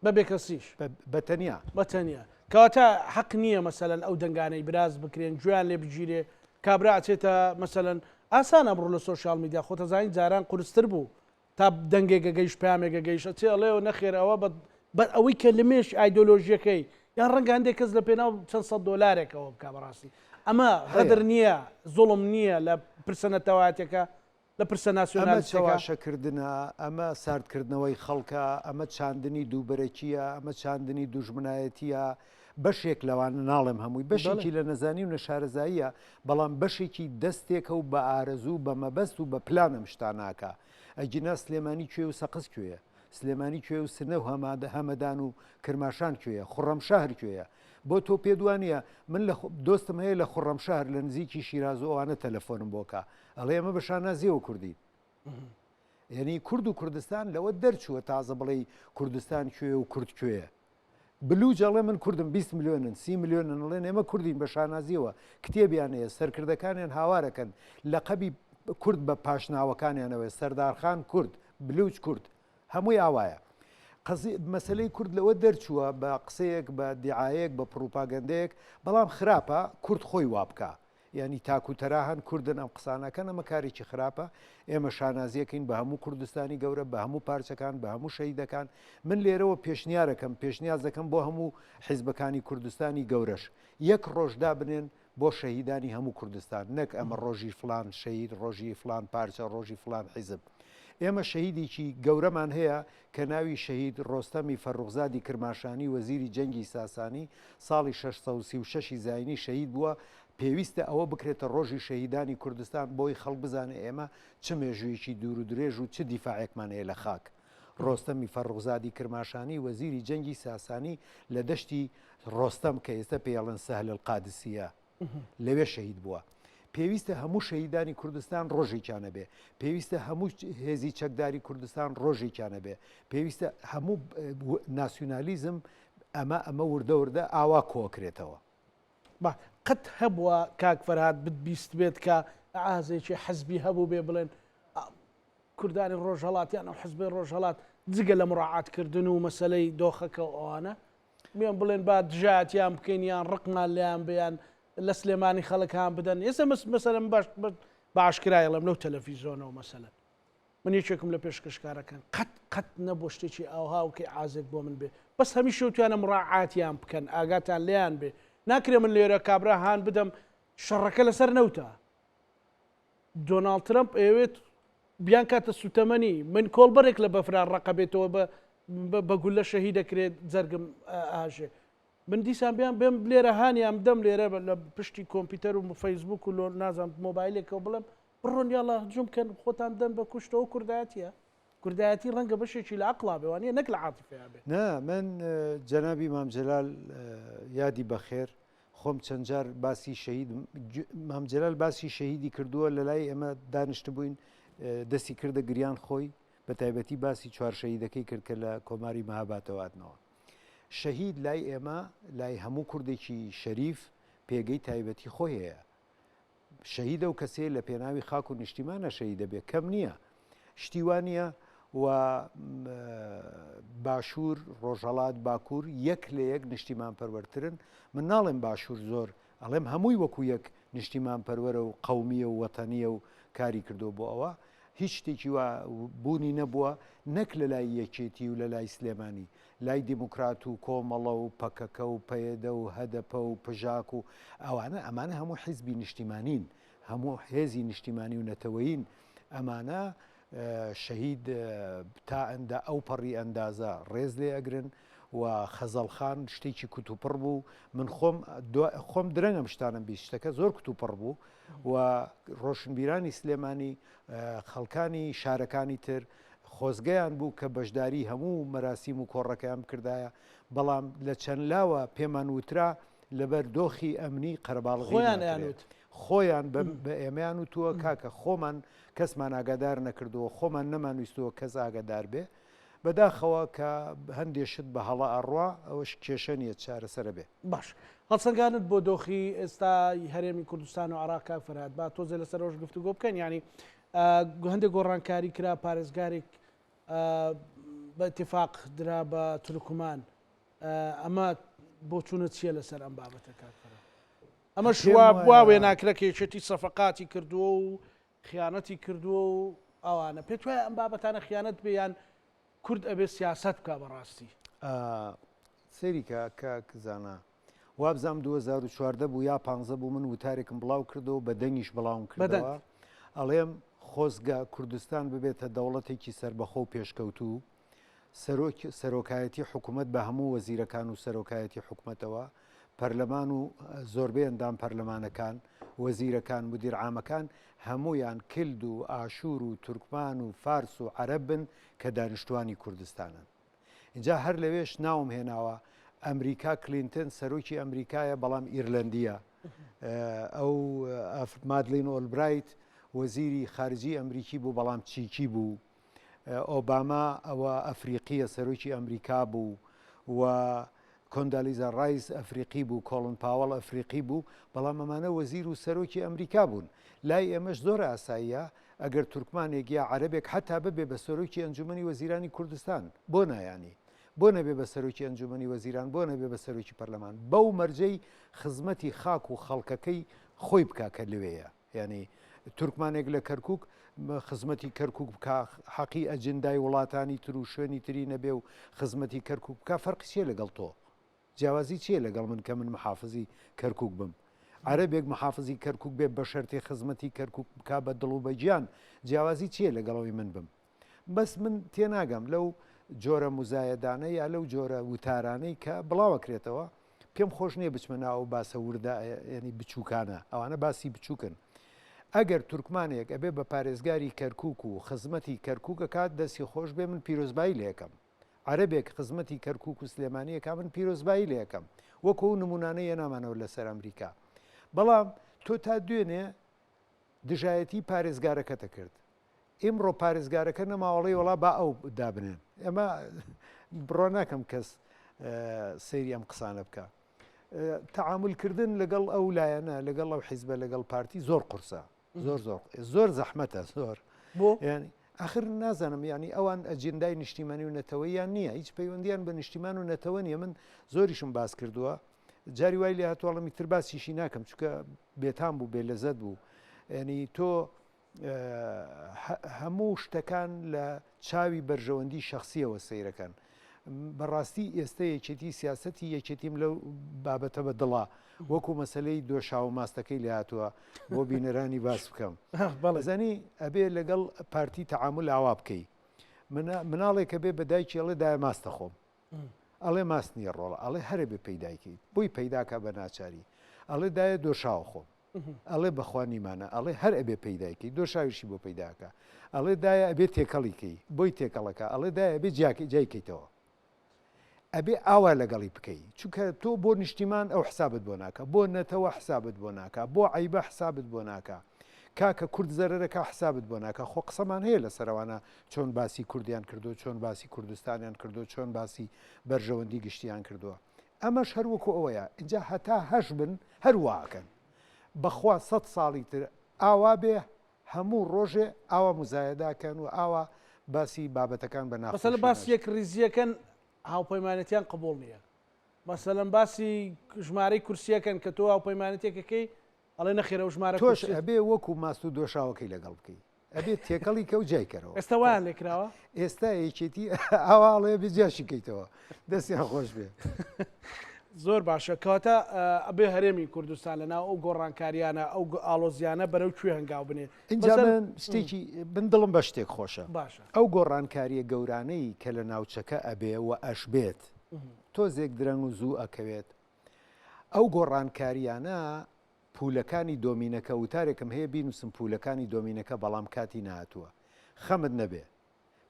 Speaker 1: بە بێکەسیش.
Speaker 2: بە تەنیا.
Speaker 1: بە تەنیا. کەواتە حەق نییە مەسەلەن ئەو دەنگانەی براز بکرێن گوێیان لێ بگیرێ کابرا ئەچێتە مەسەلەن ئاسانە ئەمڕۆ لە سۆشیال میدیا خۆت ئەزانی جاران قورستر بوو تا دەنگێک ئەگەیشت پەیامێک ئەگەیشت ئەچێ ئەڵێ نەخێر ئەوە بە بە ئەوەی کە لە مێشک ئایدۆلۆژیەکەی یان ڕەنگە هەندێک کەس لە پێناو چەند سەد دۆلارێکەوە بکا بەڕاستی ئەمە غەدر نییە زوڵم نییە لە پرسە نەتەوایەتەکە لە پرسە
Speaker 2: ئەمە
Speaker 1: ناسیۆنالیستەکە.
Speaker 2: چەواشەکردنە، ئەمە ساردکردنەوەی خەڵکە، ئەمە چاندنی دووبەرەکییە، ئەمە چاندنی دوژمنایەتییە، بەشێک لەوانە، ناڵێم هەمووی، بەشێکی لە نەزانی و نەشارەزاییە، بەڵام بەشێکی دەستێکە و بە ئارەزوو و بە مەبەست و بە پلان ئەم شتانە ئەکا. ئەگینا سلێمانی کوێ و سەقز کوێیە؟ سلێمانی کوێ و سنە و هەمەدان و کرماشان کوێیە؟ خوڕەمشەهر کوێیە؟ بۆ تۆ پێت وا نییە؟ من لە دۆستم هەیە لە خوڕەمشەهر لە نزیکی شیراز و ئەوانە تەلەفۆنم بۆ کا، ئەڵێ ئێمە بە شانازیەوە کوردین. یعنی کورد و کوردستان لەوە دەرچووە تازە بڵێی کوردستان کوێ و کورد کوێیە. بلوج ئەڵێ من کوردم 20 ملیۆنن سی ملیۆنن ئەڵێن ئێمە کوردین بە شانازیەوە کتێبیان هەیە سەرکردەکانیان هاوارەکەن لەقەبی کورد بە پاشناوەکانیانەوەی سەردارخان کورد بلوج کورد هەمووی ئاوایە. قەزی مەسەلەی کورد لەوە دەرچووە بە قسەیەک بە دیعایەک بە پڕوپاگەندەیەک بەڵام خراپە کورد خۆی وا بکا یانی تاک و تەرا هەن کوردن ئەم قسانە ئەکەن ئەمە کارێکی خراپە ئێمە شانازیەکەین بە هەموو کوردستانی گەورە بە هەموو پارچەکان بە هەموو شەهیدەکان من لێرەوە پێشنیارەکەم پێشنیاز دەکەم بۆ هەموو حیزبەکانی کوردستانی گەورەش یەک ڕۆژ دابنێن بۆ شەهیدانی هەموو کوردستان نەک ئەمە ڕۆژی فلان شەهید ڕۆژی فلان پارچە ڕۆژی فلان حیزب ئێمە شەهیدێکی گەورەمان هەیە کە ناوی شەهید ڕۆستەمی فەڕوخزادی کرماشانی وەزیری جەنگی ساسانی ساڵی 636 زاینی شەهید بووە پێویستە ئەوە بکرێتە ڕۆژی شەهیدانی کوردستان بۆی خەڵک بزانێ ئێمە چ مێژوویەکی دوور و درێژ و چ دیفاعێکمان هەیە لە خاک. ڕۆستەمی فەڕوخزادی کرماشانی وەزیری جەنگی ساسانی لە دەشتی ڕۆستەم کە ئێستا پێی ئەڵێن سهل القادسیە لەوێ شەهید بووە. پێویستە هەموو شەهیدانی کوردستان ڕۆژێکیان هەبێ. پێویستە هەموو هێزی چەکداری کوردستان ڕۆژێکیان هەبێ. پێویستە هەموو ناسیونالیزم ئەمە ئەمە وردە وردە ئاوا کۆکرێتەوە.
Speaker 1: با قەت هەبووە کاک فەرهاد بتبیستبێت کە ئازێکی حزبی هەبووبێ بڵێن کوردانی ڕۆژهەڵات یان ئەو حزبەی ڕۆژهەڵات جگە لە مڕاعات کردن و مەسەلەی دۆخەکە و ئەوانە بێن بڵێن با دژایەتیان بکەین یان ڕقمان لێیان بێ یان لە سلێمانی خەڵک هان بدەن ئێستا مەسەلەن باش بە ئاشکرای ئەڵێم لەو تەلەفیزۆنەوە مەسەلەن من یەکێکم لە پێشکەشکارەکان قەت قەت نەبووە شتێکی ئاوها و کەی عازێک بۆ من بێ بەس هەمیشە وتویانە مڕاعاتیان بکەن ئاگاتان لێیان بێ ناکرێ من لێرە کابرا هان بدەم شەڕەکە لەسەر نەوتە دۆناڵد ترەمپ ئەیەوێت بیانکاتە سوتەمەنی، من کۆڵبەرێک لە بەفرا ڕەقە بێتەوە بە بە گوللە شەهید دەکرێت جەرگم ئاژێ من دیسان بیان بێم لێرە هانیان بدەم لێرە لە پشتی کۆمپیوتەر و فەیسبوک و لۆ نازانم مۆبایلێکەوە بڵێم بڕۆن یاڵا هجوم کەن خۆتان بدەن بە کوشتەوە کوردایەتیە کوردایەتی ڕەنگە بەشێکی لە عەقڵا بێ وانیە نەک لە عاتیفەیا بێ.
Speaker 2: نا من جەنابی مام جەلال یادی بەخێر خۆم چەند جار باسی شەهید مام جەلال باسی شەهیدی کردووە لە لای ئێمە دانیشتبووین دەستی کردە گریان خۆی بە تایبەتی باسی چوار شەهیدەکەی کرد کە لە کۆماری مەهاباتەوە هاتنەوە. شەهید لای ئێمە لای هەموو کوردێکی شەریف پێگەی تایبەتی خۆی هەیە. شەهید ئەو کەسەیە لە پێناوی خاک و نیشتیمانە شەهید دەبێ کەم نییە شتی وا نییە و باشوور ڕۆژهەڵات باکوور یەک لە یەک نیشتیمان پەروەرترن من ناڵێم باشوور زۆر ئەڵێم هەمووی وەکو یەک نیشتیمان پەروەرە و قەومیە و وەتەنیە و کاری کردو بۆ ئەوە هیچ شتێکی وا بوونی نەبووە نەک لە لای یەکێتی و لە لای سلێمانی لای دیموکرات و کۆمەڵە و پەکەکە و پەیەدە و هەدەپە و پژاک و ئەوانە ئەمانە هەموو حیزبی نیشتیمانین هەموو هێزی نیشتیمانی و نەتەوەیین ئەمانە شەهید تا ئەندە ئەو پەڕی ئەندازە ڕێز لێ ئەگرن و خەزەڵخان شتێکی کوتوپڕ بوو من خۆم خۆم درەنگم شتانم بیست شتەکە زۆر کوتوپڕ بوو و ڕۆشنبیرانی سلێمانی خەڵکانی شارەکانی تر خۆزگەیان بوو کە بەشداری هەموو مەراسیم و کۆڕەکەیان بکردایە، بەڵام لە چەند لاوە پێمان وترا لەبەر دۆخی ئەمنی قەرەباڵغی
Speaker 1: خۆیان ئەیان
Speaker 2: ناکرێ.
Speaker 1: وت.
Speaker 2: خۆیان بە بە ئێمەیان وتووە کاکە خۆمان کەسمان ئاگادار نەکردووە، خۆمان نەمانویستووە کەس ئاگادار بێ. بەداخەوە کە هەندێ شت بە هەڵە ئەڕوا، ئەوەش کێشە نییە چارەسەر ئەبێ.
Speaker 1: باش. هەڵسەنگاندنت بۆ دۆخی ئێستای هەرێمی کوردستان و عێراق کاک فەرهاد با تۆزێ لەسەر ئەوەش گفتوگۆ بکەین یانی هەندێک گۆڕانکاری کرا پارێزگارێک بە اتفاق درا بە تورکمان ئەمە بۆچوونە چییە لەسەر ئەم بابەتە کاک فەرهاد؟ ئەمە شوا وا وێناکرە کە یەکێتی سەفەقاتی کردووە و خیانەتی کردووە و ئەوانە پێت وایە ئەم بابەتانە خیانەت بێ یان کورد ئەبێ سیاسەت بکا بەڕاستی؟
Speaker 2: سەیری کە کاک زانا وابزانم 2014 بوو یا 15 بوو من وتارێکم بڵاو کردەوە بە دەنگیش بڵاوم کردەوە ئەڵێم خۆزگە کوردستان ببێتە دەوڵەتێکی سەربەخۆ و پێشکەوتوو سەرۆک سەرۆکایەتی حکوومەت بە هەموو وەزیرەکان و سەرۆکایەتی حکومەتەوە، پەرلەمان و زۆربەی ئەندام پەرلەمانەکان، وەزیرەکان، مدیر عامەکان هەموویان کلد و ئاشوور و تورکمان و فارس و عەرەب بن کە دانیشتوانی کوردستانن. ئینجا هەر لەوێش ناوم هێناوە ئەمریکا کلینتن سەرۆکی ئەمریکایە بەڵام ئیرلەندییە. ئەو مادلین ئۆلبرایت وەزیری خارجی ئەمریکی بوو بەڵام چیکی بوو. ئۆباما ئەوە ئەفریقیە سەرۆکی ئەمریکا بوو و کۆندالیزا ڕایس ئەفریقی بوو کۆڵن پاوەڵ ئەفریقی بوو بەڵام ئەمانە وەزیر و سەرۆکی ئەمریکا بوون لای ئێمەش زۆر ئاساییە ئەگەر تورکمانێک یا عەرەبێک حتا ببێ بە سەرۆکی ئەنجومەنی وەزیرانی کوردستان بۆ نایانی بۆ نەبێ بە سەرۆکی ئەنجومەنی وەزیران بۆ نەبێ بە سەرۆکی پەرلەمان بەو مەرجەی خزمەتی خاک و خەڵکەکەی خۆی بکا کە لەوێیە. یانی تورکمانێک لە کەرکوک خزمەتی کەرکوک بکا حەقی ئەجندای وڵاتانی تر و شوێنی تری نەبێ و خزمەتی کەرکوک بکا فەرقی چییە لەگەڵ تۆ جیاوازی چییە لەگەڵ من کە من محافزی کەرکوک بم عەرەبێک محافزی کەرکوک بێ بە شەرتی خزمەتی کەرکوک بکا بە دڵ و بە گیان جیاوازی چییە لەگەڵەوەی من بم بەس من تێناگەم لەو جۆرە موزایەدانە یا لەو جۆرە وتارانەی کە بڵاوەکرێتەوە پێم خۆش نییە بچمە ناو ئەو باسە وردە ینی بچووکانە ئەوانە باسی بچووکن ئەگەر تورکمانێک ئەبێ بە پارێزگاری کەرکک و خزمەتی کەرکک ئەکات دەستی خۆش بێ من پیرۆزبایی لەکەم عەرەبێک خزمەتی کەرکک و سلێمانیەکە من پیرۆزبایی لەکەم وەکو ئەو نمونانە یەنامانەوە لەسەر ئەمریکا بەڵام تۆ تا دوێنێ دژایەتی پارێزگارەکەتە کرد ئیمڕۆ پارێزگارەکە نەماوە ئەڵێی وەڵا با ئەو دابنێن ئێمە بڕوا ناکەم کەس سەیری ئەم قسانە بکە تەعاملکردن لەگەڵ ئەو لایەنە لەگەڵ ئەو حیزبە لەگەڵ پارتی زۆر قورسە زۆر زۆر زۆر زەحمەتە زۆر
Speaker 1: بۆ
Speaker 2: ینی ئاخر نازانم ینی ئەوان ئەجندای نیشتیمانی و نەتەوەیان نییە هیچ پەیوەندیان بە نیشتیمان و نەتەوە نییە من زۆریشم باس کردووە جاری وای لێ هاتووەڵمی تر باسیشی ناکەم چونکە بێتام بوو بێ لەزەت بوو ینی تۆ هەموو شتەکان لە چاوی بەرژەوەندی شەخسیەوە سەیرەکەن. بەڕاستی ئێستە یەکێتی سیاسەتی یەکێتیم لەو بابەتە بە دڵە وەکو مەسلەی دۆشاو ماستەکەی لێهاتووە بۆ بینەرانی باس بکەم بەڵزانی ئەبێ لەگەڵ پارتی تەعامل ئاوا بکەی مناڵێکە بێ بە دایکی ئەڵێ دایە ماستە خۆم ئەڵێ ماست نییە ڕۆڵە ئەڵێ هەرە بێ پەیدایکەیت بۆی پەیداکە بە ناچاری ئەڵێ دایە دۆشاوە خۆم ئەڵێ بەخوا نیمانە ئەڵێ هەر ئەبێ پەیدای کەی دۆشاویشی بۆ پەیداکە ئەڵێ دایە ئەبێ تێکەڵی کەی بۆی تێکەڵەکە ئەڵێ دایە ئەبێ جیاکەی جای کەیتەوە ئەبێ ئاوا لەگەڵی بکەی چونکە تۆ بۆ نیشتیمان ئەو حسابت بۆ ناکە بۆ نەتەوە حسابت بۆ ناکە بۆ عیبە حسابت بۆ ناکە. کاکە کورد زەرەرەکا حسابت بۆ ناکا خۆ قسەمان هەیە لەسەر ئەوانە چۆن باسی کوردیان کردووە چۆن باسی کوردستانیان کردووە چۆن باسی بەرژەوەندی گشتیان کردووە ئەمەش هەر وەکو ئەوەیە ئینجا هەتا هەش بن هەر واکەن بەخوا سەد ساڵی تر ئاوا بێ هەموو ڕۆژێ ئاوا مزایەداکەن و ئاوا باسی بابەتەکان بە
Speaker 1: مەسەلەن
Speaker 2: ناخۆشی
Speaker 1: باسی
Speaker 2: ناچن.
Speaker 1: یەکڕیزییەکەن هاوپەیمانێتیان قبوڵ نییە مەسەلەن باسی ژمارەی کورسیەکەن کە تۆ هاوپەیمانێتێکەکەی ئەڵێ نەخێر ئەو ژمارە
Speaker 2: تۆش
Speaker 1: کورسیە
Speaker 2: ئەبێ وەکو ماست و دۆشاوەکەی لەگەڵ بکەی ئەبێ تێکەڵی کە و جیای کەرەوە.
Speaker 1: ئێستا وایان لێ کراوە؟
Speaker 2: ئێستا یەکێتی ئاوا ئەڵێ ئەبێ جیاشی کەیتەوە. دەستیان خۆش بێ.
Speaker 1: زۆر باشە کەواتە ئەبێ هەرێمی کوردستان لەناو ئەو گۆڕانکاریانە ئەو ئاڵۆزیانە بەرەو کوێ هەنگاو بنێ؟
Speaker 2: ئینجا من شتێکی من دڵم بە شتێک خۆشە
Speaker 1: باشە
Speaker 2: ئەو گۆڕانکاریە گەورانەی کە لە ناوچەکە ئەبێ و ئەشبێت تۆزێک درەنگ و زوو ئەکەوێت ئەو گۆڕانکاریانە پولەکانی دۆمینەکە وتارێکم هەیە بینوسم پولەکانی دۆمینەکە بەڵام کاتی نەهاتووە خەمت نەبێ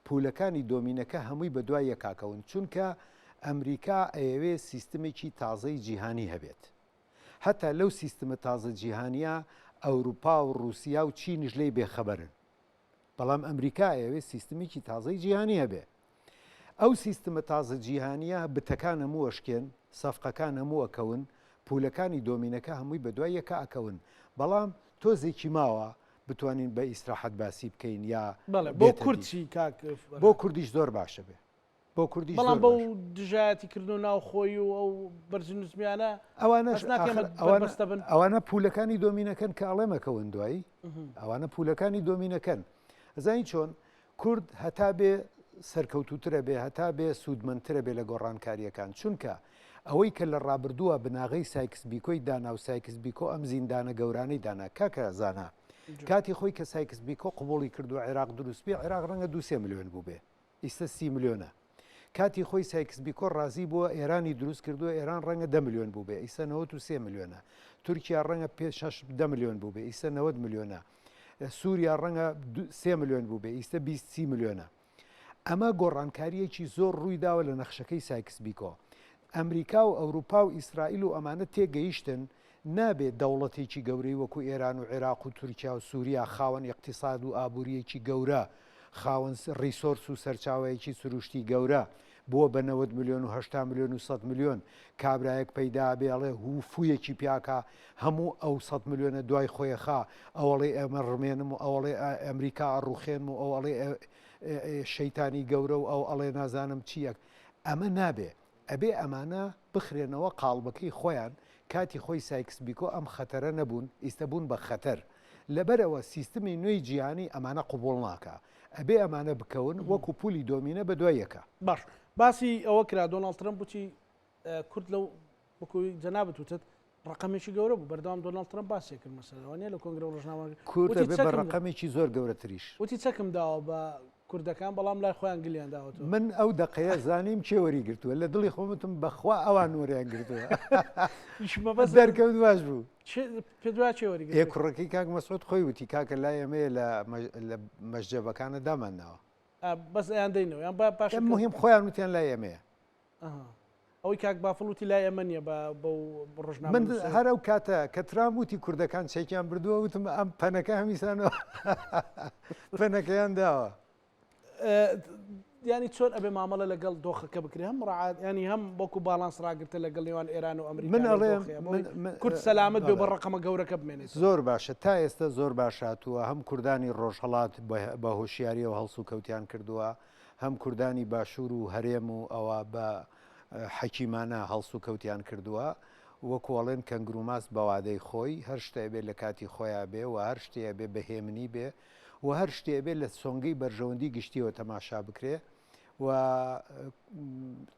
Speaker 2: پولەکانی دۆمینەکە هەمووی بەدوای یەکاکەون چونکە ئەمریکا ئەیەوێ سیستمێکی تازەی جیهانی هەبێت هەتا لەو سیستمە تازە جیهانیە ئەوروپا و ڕوسیا و چینیش لێی بێخەبەرن بەڵام ئەمریکا ئەیەوێ سیستمێکی تازەی جیهانی هەبێ. ئەو سیستمە تازە جیهانیە بتەکان هەموو ئەشکێن، سەفقەکان هەموو ئەکەون، پولەکانی دۆمینەکە هەمووی بەدوای یەکا ئەکەون. بەڵام تۆزێکی ماوە بتوانین بە ئیسراحەت باسی بکەین یا
Speaker 1: بەڵێ بۆ
Speaker 2: بێتە
Speaker 1: کورد
Speaker 2: دی.
Speaker 1: چی کاک
Speaker 2: بۆ
Speaker 1: فەرهاد؟
Speaker 2: کوردیش زۆر باشە بێ. بۆ کوردیش
Speaker 1: بەڵام
Speaker 2: زۆر
Speaker 1: بەو
Speaker 2: باشە.
Speaker 1: دژایەتی کردن و ناوخۆی و ئەو بەرزی نزمیانە
Speaker 2: ئەوانەش
Speaker 1: هەست ناکەی
Speaker 2: ئاخر
Speaker 1: ئەمە
Speaker 2: ئەوانە
Speaker 1: بەربەستە بن؟
Speaker 2: ئەوانە پولەکانی دۆمینەکەن کە ئەڵێم ئەکەون دوایی. ئەوانە پولەکانی دۆمینەکەن. ئەزانی چۆن؟ کورد هەتا بێ سەرکەوتووترە بێ، هەتا بێ سوودمەندترە بێ لە گۆڕانکارییەکان. چونکە ئەوەی کە لە ڕابردووە بناغەی سایکس بیکۆی دانا و سایکس بیکۆ ئەم زیندانە گەورانەی دانا. کاکە زانا کاتی خۆی کە سایکس بیکۆ قبوڵی کرد و عێراق دروست بێ، عێراق ڕەنگە دوو سێ ملیۆن بووبێ. ئیستە 30 ملیۆنە. کاتی خۆی سایکس بیکۆ ڕازی بووە ئێرانی دروست کردووە ئێران ڕەنگە دە ملیۆن بووبێ ئیسە 93 ملیۆنە. تورکیا ڕەنگە پێ شەش دە ملیۆن بووبێ ئیسە 90 ملیۆنە. سووریا ڕەنگە سێ ملیۆن بووبێ ئیستە 20 30 ملیۆنە. ئەمە گۆڕانکارییەکی زۆر ڕووی داوە لە نەخشەکەی سایکس بیکۆ. ئەمریکا و ئەوروپا و ئیسرائیل و ئەمانە تێگەیشتن نابێ دەوڵەتێکی گەورەی وەکو ئێران و عێراق و تورکیا و سوریا خاوەن ئیقتیساد و ئابورییەکی گەورە، خاوەن resource و سەرچاوەیەکی سروشتی گەورە، بووە بە 90 ملیۆن و 80 ملیۆن و 100 ملیۆن، کابرایەک پەیدا ئەبێ ئەڵێ هوو فوویەکی پیاکا هەموو ئەو 100 ملیۆنە دوای خۆی ئەخا، ئەو ئەڵێ ئێمە ڕمێنم و ئەو ئەڵێ ئەمریکا ئەڕوخێنم و ئەو ئەڵێ شەیتانی گەورە و ئەو ئەڵێ نازانم چییەک. ئەمە نابێ. ئەبێ ئەمانە بخرێنەوە قاڵبەکەی خۆیان، کاتی خۆی سایکس بیکۆ ئەم خەتەرە نەبوون، ئیستە بوون بە خەتەر. لەبەرئەوە سیستمی نوێی جیهانی ئەمانە قبوڵ ناکا. ئەبێ ئەمانە بکەون وەکو پولی دۆمینە بە دوای یەکا.
Speaker 1: باش باسی ئەوە کرا دۆناڵد ترەمپ وتی کورد لەو وەکو جەنابت وتت ڕەقەمێکی گەورە بوو بەردەوام دۆناڵد ترەمپ باسی کرد مەسەلەن وانە لە کۆنگرە و ڕۆژنامە
Speaker 2: کورد ئەبێ بە ڕەقەمێکی زۆر گەورەتریش.
Speaker 1: وتی چەکم داوە بە کوردەکان بەڵام لای خۆیان گلیان داوەتەوە.
Speaker 2: من ئەو دەقەیە زانیم کێ وەری گرتووە لە دڵی خۆم وتم بەخوا ئەوان وەریان گرتووە. دەرکەوت باش بوو.
Speaker 1: پێت وایە کێ وەری
Speaker 2: گرتووە؟ ئێ کوڕەکەی کاک مەسعود خۆی وتی کاکە لای ئێمەیە لە مەشجەبەکانە دامان ناوە.
Speaker 1: بەس ئەیان دەینەوە یان باش
Speaker 2: مهم خۆیان وتیان لای ئێمەیە.
Speaker 1: ئەوەی کاک بافڵ وتی لای ئێمە نییە بە بەو ڕۆژنامە
Speaker 2: من هەر ئەو کاتە کە ترامپ وتی کوردەکان چەکیان بردووە وتم ئەم پەنەکە هەمیسانەوە پەنەکەیان داوە.
Speaker 1: ینی چۆن ئەبێ مامەڵە لەگەڵ دۆخەکە بکرێ هەم ڕعات ینی هەم وەکو باڵانس ڕاگرتە لەگەڵ نێوان ئێران و ئەمریکا
Speaker 2: من ئەڵێم
Speaker 1: کورد سەلامت بێ بە ڕقەمە گەورەکە بمێنێت
Speaker 2: زۆر باشە تا ئێستا زۆر باش هاتووە هەم کوردانی ڕۆژهەڵات بە هۆشیاریەوە هەڵسوکەوتیان کردووە هەم کوردانی باشوور و هەرێم و ئەوە بە حەکیمانە هەڵسوکەوتیان کردووە، وەکو ئەڵێن کەنگروماست بە وادەی خۆی، هەر شتێ ئەبێ لە کاتی خۆیا بێ و هەر شتێ ئەبێ بە هێمنی بێ و هەر شتێ ئەبێ لە سۆنگەی بەرژەوەندی گشتیەوە تەماشا بکرێ و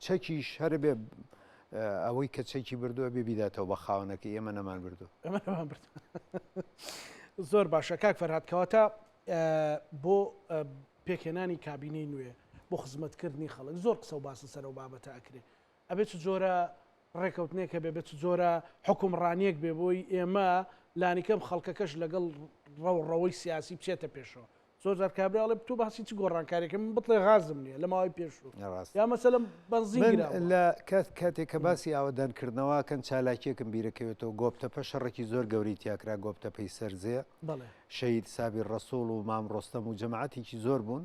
Speaker 2: چەکیش هەر بێ ئەوەی کە چەکی بردووە بێ بیداتەوە بە خاوەنەکەی ئێمە نەمان بردوو.
Speaker 1: ئێمە نەمان بردوو. زۆر باشە کاک فەرهاد کەواتە بۆ پێکهێنانی کابینەی نوێ بۆ خزمەتکردنی خەڵک زۆر قسە و باس لەسەر ئەو بابەتە ئەکرێ ئەبێ چ جۆرە ڕێکەوتنێک هەبێ بێ چ جۆرە حکومڕانیەک بێ بۆی ئێمە لانیکەم خەڵکەکەش لەگەڵ ڕەوڕەوەی سیاسی بچێتە پێشەوە. زۆر جار کابرا ئەڵێ تۆ باسی چ گۆڕانکاریەکە من بتڵێ غازم نییە لە ماوەی پێشوو
Speaker 2: ڕاست
Speaker 1: یا مەسەلەن بەنزین
Speaker 2: من
Speaker 1: گران بووە.
Speaker 2: لە کات کاتێک کە باسی ئاوەدانکردنەوە کەن چالاکیەکم بیرەکەوێتەوە گۆپتەپە شەڕێکی زۆر گەورەی تیاکرا گۆپتەپەی سەرزێ
Speaker 1: بەڵێ.
Speaker 2: شەهید سابیر ڕەسوڵ و مام ڕۆستەم و جەماعەتێکی زۆر بوون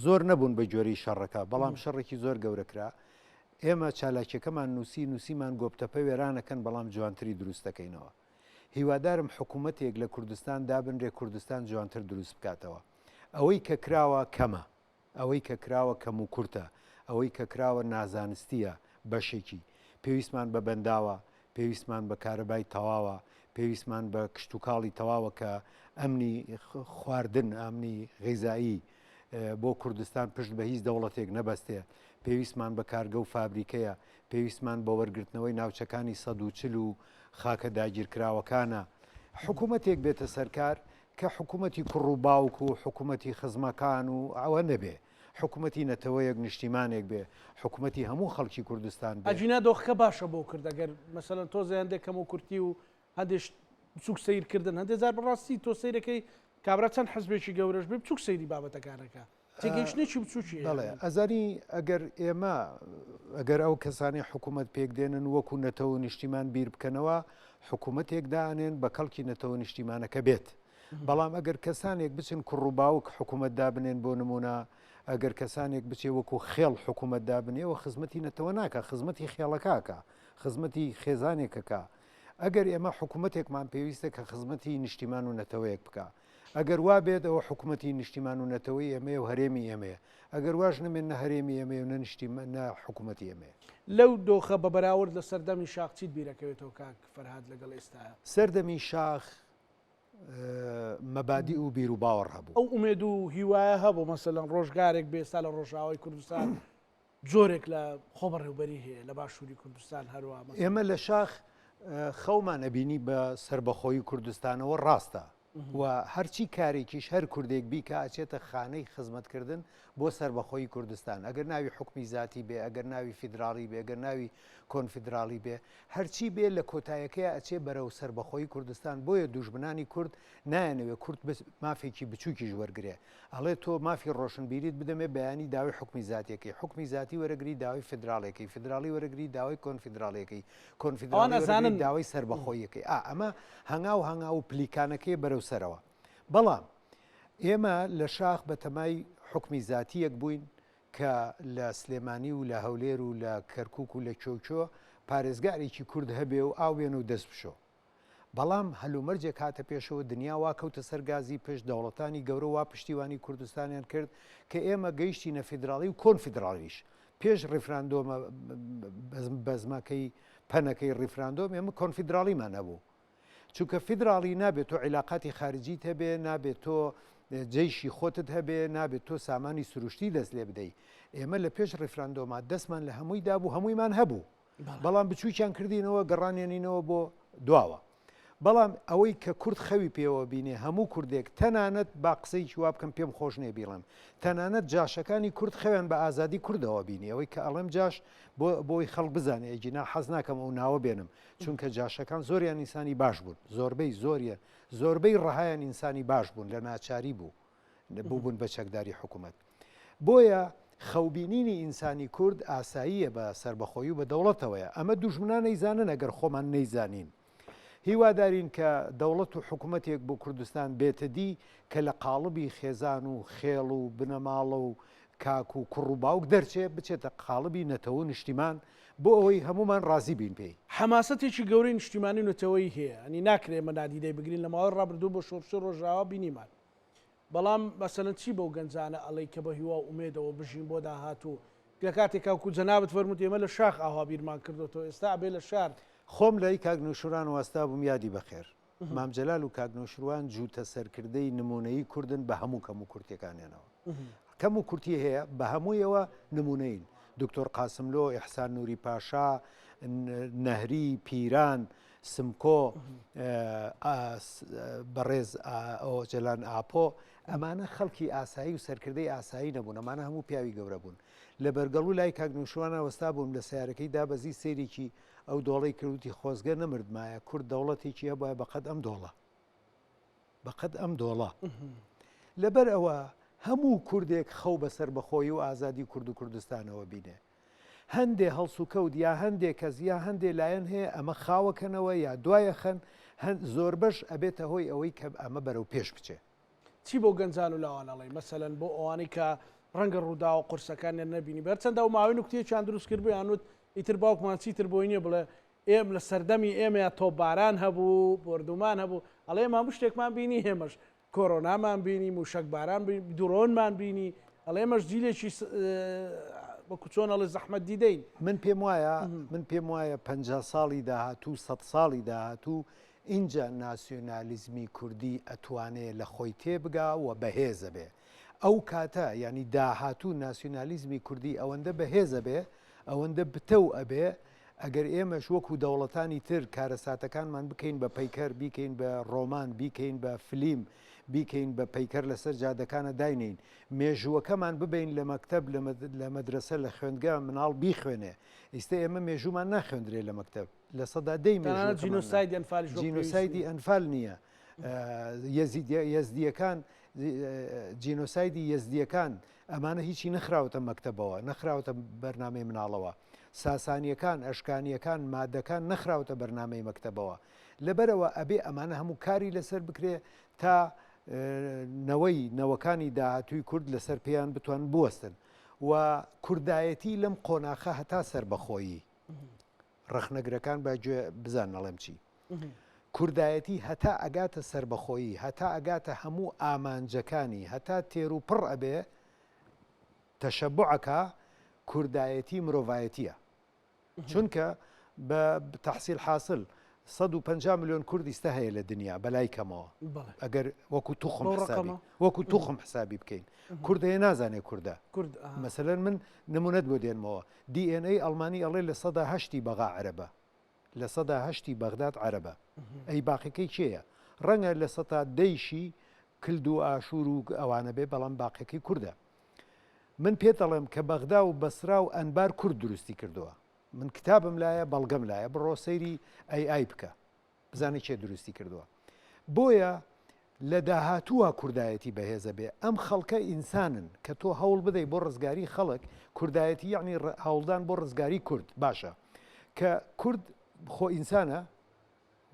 Speaker 2: زۆر نەبوون بە گوێرەی شەڕەکە بەڵام شەڕێکی زۆر گەورە کرا ئێمە چالاکیەکەمان نووسی نووسیمان گۆپتەپە وێرانەکەن بەڵام جوانتری دروست دەکەینەوە هیوادارم حکوومەتێک لە کوردستان دابنرێ کوردستان جوانتر دروست بکاتەوە. ئەوەی کە کراوە کەمە. ئەوەی کە کراوە کەم و کورتە. ئەوەی کە کراوە نازانستییە بەشێکی. پێویستمان بە بەنداوە، پێویستمان بە کارەبای تەواوە، پێویستمان بە کشتوکاڵی تەواوە کە ئەمنی خواردن، ئەمنی غیزایی بۆ کوردستان پشت بە هیچ دەوڵەتێک نەبەستێ. پێویستمان بە کارگە و فابریکەیە. پێویستمان بە وەرگرتنەوەی ناوچەکانی 140 و خاکە داگیرکراوەکانە. حکوومەتێک بێتە سەرکار کە حکوومەتی کوڕ و باوک و حکوومەتی خزمەکان و ئەوە نەبێ. حکوومەتی نەتەوەیەک، نیشتیمانێک بێ. حکوومەتی هەموو خەڵکی کوردستان بێ.
Speaker 1: ئەگینا دۆخەکە باشە بۆ کورد ئەگەر مەسەلەن تۆزێ هەندێک کەموکورتی و هەندێ شت بچوک سەیر کردن هەندێ جار بەڕاستی تۆ سەیرەکەی کابرا چەند حزبێکی گەورەش بێ بچوک سەیری بابەتەکان ئەکا تێگەیشتنێکی بچوکی هەیە.
Speaker 2: بەڵێ ئەزانی ئەگەر ئێمە ئەگەر ئەو کەسانەی حکوومەت پێک دێنن وەکو نەتەوە و نیشتیمان بیر بکەنەوە حکوومەتێک دائەنێن بە کەڵکی نەتەوە و نیشتیمانەکە بێت بەڵام ئەگەر کەسانێک بچن کوڕ و باوک حکوومەت دابنێن بۆ نمونە ئەگەر کەسانێک بچێ وەکو خێڵ حکوومەت دابنێ و خزمەتی نەتەوە ناکە خزمەتی خێڵەکەکە خزمەتی خێزانێکەکە ئەگەر ئێمە حکوومەتێکمان پێویستە کە خزمەتی نیشتیمان و نەتەوەیەک بکا. ئەگەر وا بێت ئەوە حکوومەتی نیشتیمان و نەتەوەی ئێمەیە و هەرێمی ئێمەیە. ئەگەر واش نەبێت نە هەرێمی ئێمەیە و نە نیشتیمان نە حکوومەتی ئێمەیە.
Speaker 1: لەو دۆخە بە بەراورد لە سەردەمی شاخ چیت بیرەکەوێتەوە کاک فەرهاد لەگەڵ ئێستایا؟
Speaker 2: سەردەمی شاخ مەبادیء و بیروباوەڕ هەبوو.
Speaker 1: ئەو ئومێد و هیوایە هەبوو مەسەلەن ڕۆژگارێک بێ ئێستا لە ڕۆژئاوای کوردستان جۆرێک لە خۆبەڕێوبەری هەیە لە باشووری کوردستان هەروە
Speaker 2: ئێمە لە شاخ خەومان ئەبینی بە سربەخۆیی کوردستانەوە ڕاستە و هەرچی کارێکیش هەر کوردێک بیکە ئەچێتە خانەی خزمەتکردن بۆ سربەخۆیی کوردستان ئەگەر ناوی حکمی زیاتی بێ ئەگەر ناوی فیدراڵی بێ گەر ناوی کۆنفیدراڵی بێ هەرچی بێ لە کۆتایەکەی ئەچێ بەرەو سربەخۆیی کوردستان بۆیە دوژمنانی کورد نایەنەوێ کورد مافێکی بچووکیش وەرگێ ئەڵێ تۆ مافی ڕۆشنبیریت بدەمێ بەیانی داوای حوکمی زاتیەکەی، حوکمی زاتی وەرەگری داوای فیدراڵیەکەی، فیدراڵی وەرەگری داوای کۆنفیدراڵیەکەی،
Speaker 1: ئەوان
Speaker 2: کۆنفیدراڵی وەرەگری
Speaker 1: ئەزانن.
Speaker 2: داوای سەربەخۆییەکەی. ئا ئەمە هەنگاو هەنگاو و پلیکانەکەیە بەرەو سەرەوە. بەڵام ئێمە لە شاخ بە تەمای حوکمی زاتیەک بووین کە لە سلێمانی و لە هەولێر و لە کەرکوک و لە کوێ و کوێ پارێزگارێکی کورد هەبێ و ئاو بێنە و دەست بشۆ. بەڵام هەلومەرجێک هاتە پێشەوە دنیا وا کەوتە سەر گازی پشت، دەوڵەتانی گەورە وا پشتیوانی کوردستانیان کرد کە ئێمە گەیشتینە فیدراڵی و کۆنفیدراڵیش. پێش ڕیفراندۆمە بەزمەکەی پەنەکەی ڕیفراندۆم ئێمە کۆنفیدراڵیمان هەبوو. چونکە فیدراڵی نابێت تۆ عیلاقاتی خارجیت هەبێ، نابێت تۆ جەیشی خۆتت هەبێ، نابێت تۆ سامانی سروشتی دەست لێ بدەی. ئێمە لە پێش ڕیفراندۆما دەستمان لە هەمووی دابوو، هەموویمان هەبوو. بەڵام بچووکیان کردینەوە گەڕانێنینەوە بۆ دواوە. بەڵام ئەوەی کە کورد خەوی پێوە بینێ هەموو کوردێک تەنانەت با قسەیەکی وا بکەم پێم خۆش نییە بیڵێم تەنانەت جاشەکانی کورد خەویان بە ئازادی کوردەوە بینی ئەوەی کە ئەڵێم جاش بۆ بۆی خەڵک بزانێ ئەگینا حەز ناکەم ئەو ناوە بێنم چونکە جاشەکان زۆریان ئینسانی باش بوون زۆربەی زۆریان زۆربەی ڕەهایان ئینسانی باش بوون لە ناچاری بوو بووبوون بە چەکداری حکوومەت. بۆیە خەوبینینی ئینسانی کورد ئاساییە بە سەربەخۆیی و بە دەوڵەتەوەیە. ئەمە دوژمنان ئەیزانن ئەگەر خۆمان نەیزانین. هیوادارین کە دەوڵەت و حکوومەتێک بۆ کوردستان بێتە دی کە لە قاڵبی خێزان و خێڵ و بنەماڵە و کاک و کوڕ و باوک دەرچێ بچێتە قاڵبی نەتەوە و نیشتیمان بۆ ئەوەی هەموومان ڕازی بین پێی.
Speaker 1: حەماسەتێکی گەورەی نیشتیمانی و نەتەوەیی هەیە، یانی ناکرێ ئێمە نادیدەی بگرین، لە ماوەی ڕابردوو بۆ شۆڕشی ڕۆژئاوا بینیمان. بەڵام مەسەلەن چی بەو گەنجانە ئەڵێی کە بە هیوا و ئومێدەوە بژین بۆ داهاتوو لە کاتێکا وەکو جەنابت فەرمووت ئێمە لە شاخ ئاوا بیرمان کردۆتەوە ئێستا ئەبێ لە شار.
Speaker 2: خۆم لای کاک نوشروان وەستا بووم یادی بەخێر. مام جەلال و کاک نوشروان جووتە سەرکردەی نموونەیی کوردن بە هەموو کەم و کورتیەکانیانەوە. کەم و کورتی هەیە بە هەموویەوە نموونەیین. دکتۆر قاسملۆ، ئیحسان نوری پاشا، نەهری، پیران، سمکۆ، بەڕێز ئۆجەلان ئاپۆ، ئەمانە خەڵکی ئاسایی و سەرکردەی ئاسایی نەبوون، ئەمانە هەموو پیاوی گەورە بوون. لە بەرگەڵو لای کاک نوشوانە وەستا بووم لە سەیارەکەی دابەزی سەیرێکی ئەو دۆڵەی کرد وتی خۆزگە نەمردمایە کورد دەوڵەتێکی هەبوایە بەقەد ئەم دۆڵە. بەقەد ئەم دۆڵە. لەبەر ئەوە هەموو کوردێک خەو بە سەربەخۆیی و ئازادی کورد و کوردستانەوە بینێ. هەندێ هەڵسوکەوت یا هەندێ کەس یا هەندێ لایەن هەیە ئەمە خاوەکەنەوە یا دوایەخەن، هەن زۆربەش ئەبێتە هۆی ئەوەی کە ئەمە بەرەو پێش بچێ.
Speaker 1: چی بۆ گەنجان و لاوان ئەڵێی؟ مەسەلەن بۆ ئەوانەی کە ڕەنگە ڕووداوە قورسەکانیان نەبینیبێ. هەرچەندە ئەو ماوەی نوکتەیەکیان دروست کردبوو یان وت ئیتر باوکمان چیتر بۆی نییە بڵێ ئێم لە سەردەمی ئێمەیا تۆپباران هەبوو، بۆردومان هەبوو، ئەڵێ ئێمە هەموو شتێکمان بینی ئێمەش کۆرۆنامان بینی، مووشەکباران بینی، درۆنمان بینی، ئەڵێ ئێمەش جیلێکی وەکو چۆن ئەڵێ زەحمەت دیدەین.
Speaker 2: من پێم وایە من پێم وایە 50 ساڵی داهاتوو سەد ساڵی داهاتوو ئینجا ناسیۆنالیزمی کوردی ئەتوانێ لە خۆی تێبگا و بەهێزە بێ. ئەو کاتە یانی داهاتوو ناسیۆنالیزمی کوردی ئەوەندە بەهێزە بێ، ئەوەندە بتەو ئەبێ، ئەگەر ئێمەش وەکو دەوڵەتانی تر کارەساتەکانمان بکەین بە پەیکەر، بیکەین بە ڕۆمان، بیکەین بە فلیم، بیکەین بە پەیکەر لەسەر جادەکانە داینێین، مێژووەکەمان ببەین لە مەکتەب، لە مەدرەسە، لە خوێندگا مناڵ بیخوێنێ. ئیستە ئێمە مێژوومان ناخوێندرێ لە مەکتەب. 10%
Speaker 1: تەنانەت جینۆسایدی ئەنفالیش وەک پێویست نییە.
Speaker 2: جینۆسایدی ئەنفال نییە. یەزیدیەکان جینۆسایدی یەزدیەکان ئەمانە هیچی نەخراوەتە مەکتەبەوە، نەخراوەتە بەرنامەی مناڵەوە. ساسانیەکان، ئەشکانیەکان، مادەکان نەخراوەتە بەرنامەی مەکتەبەوە. لەبەرئەوە ئەبێ ئەمانە هەموو کاری لەسەر بکرێ تا نەوەی نەوەکانی داهاتووی کورد لەسەر پێیان بتوان بوەستن و کوردایەتی لەم قۆناخە هەتا سەربەخۆیی ڕەخنەگرەکان با گوێ بزانن ئەڵێم چی. کوردایەتی هەتا ئەگاتە سەربەخۆیی، هەتا ئەگاتە هەموو ئامانجەکانی، هەتا تێر و پڕ ئەبێ، تەشەبوع ئەکا، کوردایەتی مرۆڤایەتییە. چونکە بە تەحسیل حاسل 150 ملیۆن کورد ئیستا هەیە لە دنیا بەلای کەمەوە ئەگەر وەکو توخم حسابی وەکو توخم حسابی بکەین کورد هەیە نازانێ کوردە مەسەلەن من نمونەت بۆ دێنمەوە DNA ئەڵمانی ئەڵێ 8% بەغا عەرەبە 8% بەغداد عەرەبە ئەی باقیەکەی کێیە ڕەنگە 10% کلد و ئاشوور و ئەوانە بێ بەڵام باقیەکەی کوردە من پێت ئەڵێم کە بەغدا و بەسرا و ئەنبار کورد دروستی کردووە من کتابم لایە بەڵگەم لایە بڕۆ سەیری ئەی ئای بکە بزانە کێ دروستی کردووە بۆیە لە داهاتووە کوردایەتی بەهێزە بێ ئەم خەڵکە ئینسانن کە تۆ هەوڵ بدەی بۆ ڕزگاری خەڵک کوردایەتی یعنی هەوڵدان بۆ ڕزگاری کورد باشە کە کورد خۆ ئینسانە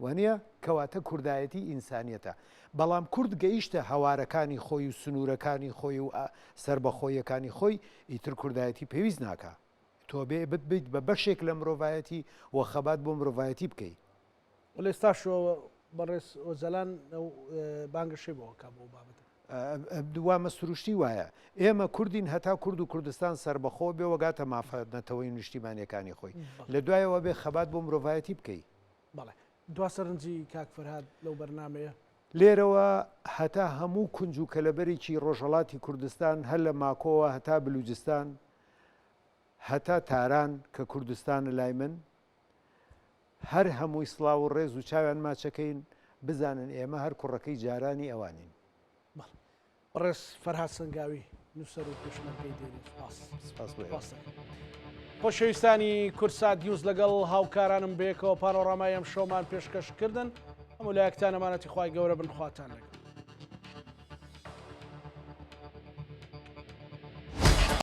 Speaker 2: وانیە؟ کەواتە کوردایەتی ئینسانیەتە. بەڵام کورد گەیشتە هەوارەکانی خۆی و سنوورەکانی خۆی و سەربەخۆییەکانی خۆی، ئیتر کوردایەتی پێویست ناکا. تۆ ئەبێ ببیت بە بەشێک لە مرۆڤایەتی و خەبات بۆ مرۆڤایەتی بکەی.
Speaker 1: وەلێ ئێستاشەوە بەڕێز ئۆجەلان ئەو بانگەشەی بۆ ئەکا بۆ ئەو بابەتە.
Speaker 2: وامە سروشتی وایە. ئێمە کوردین هەتا کورد و کوردستان سەربەخۆ بێ و گاتە مافە نەتەوەیی و نیشتیمانیەکانی خۆی. لە دوایەوە ئەبێ خەبات بۆ مرۆڤایەتی بکەی.
Speaker 1: بەڵێ دوا سەرنجی کاک فەرهاد لەو بەرنامەیە.
Speaker 2: لێرەوە هەتا هەموو کونج و کەلەبەرێکی ڕۆژهەڵاتی کوردستان هەر لە ماکۆوە هەتا بلوجستان هەتا تاران کە کوردستانە لای من هەر هەمووی سڵاو و ڕێز و چاویان ماچەکەین بزانن ئێمە هەر کوڕەکەی جارانی ئەوانین.
Speaker 1: بەڵێ. بەڕێز فەرهاد سەنگاوی نووسەر و پێشمەرگەی دێرین سپاس.
Speaker 2: سپاس بۆ ئێوە.
Speaker 1: سپاس دەکەم. خۆشەویستانی کوردسات نیوز لەگەڵ هاوکارانم بەیەکەوە پانۆرامای ئەم شەومان پێشکەش کردن. هەموو لایەکتان ئەمانەتی خوای گەورە بن خواتان لەگەڵ.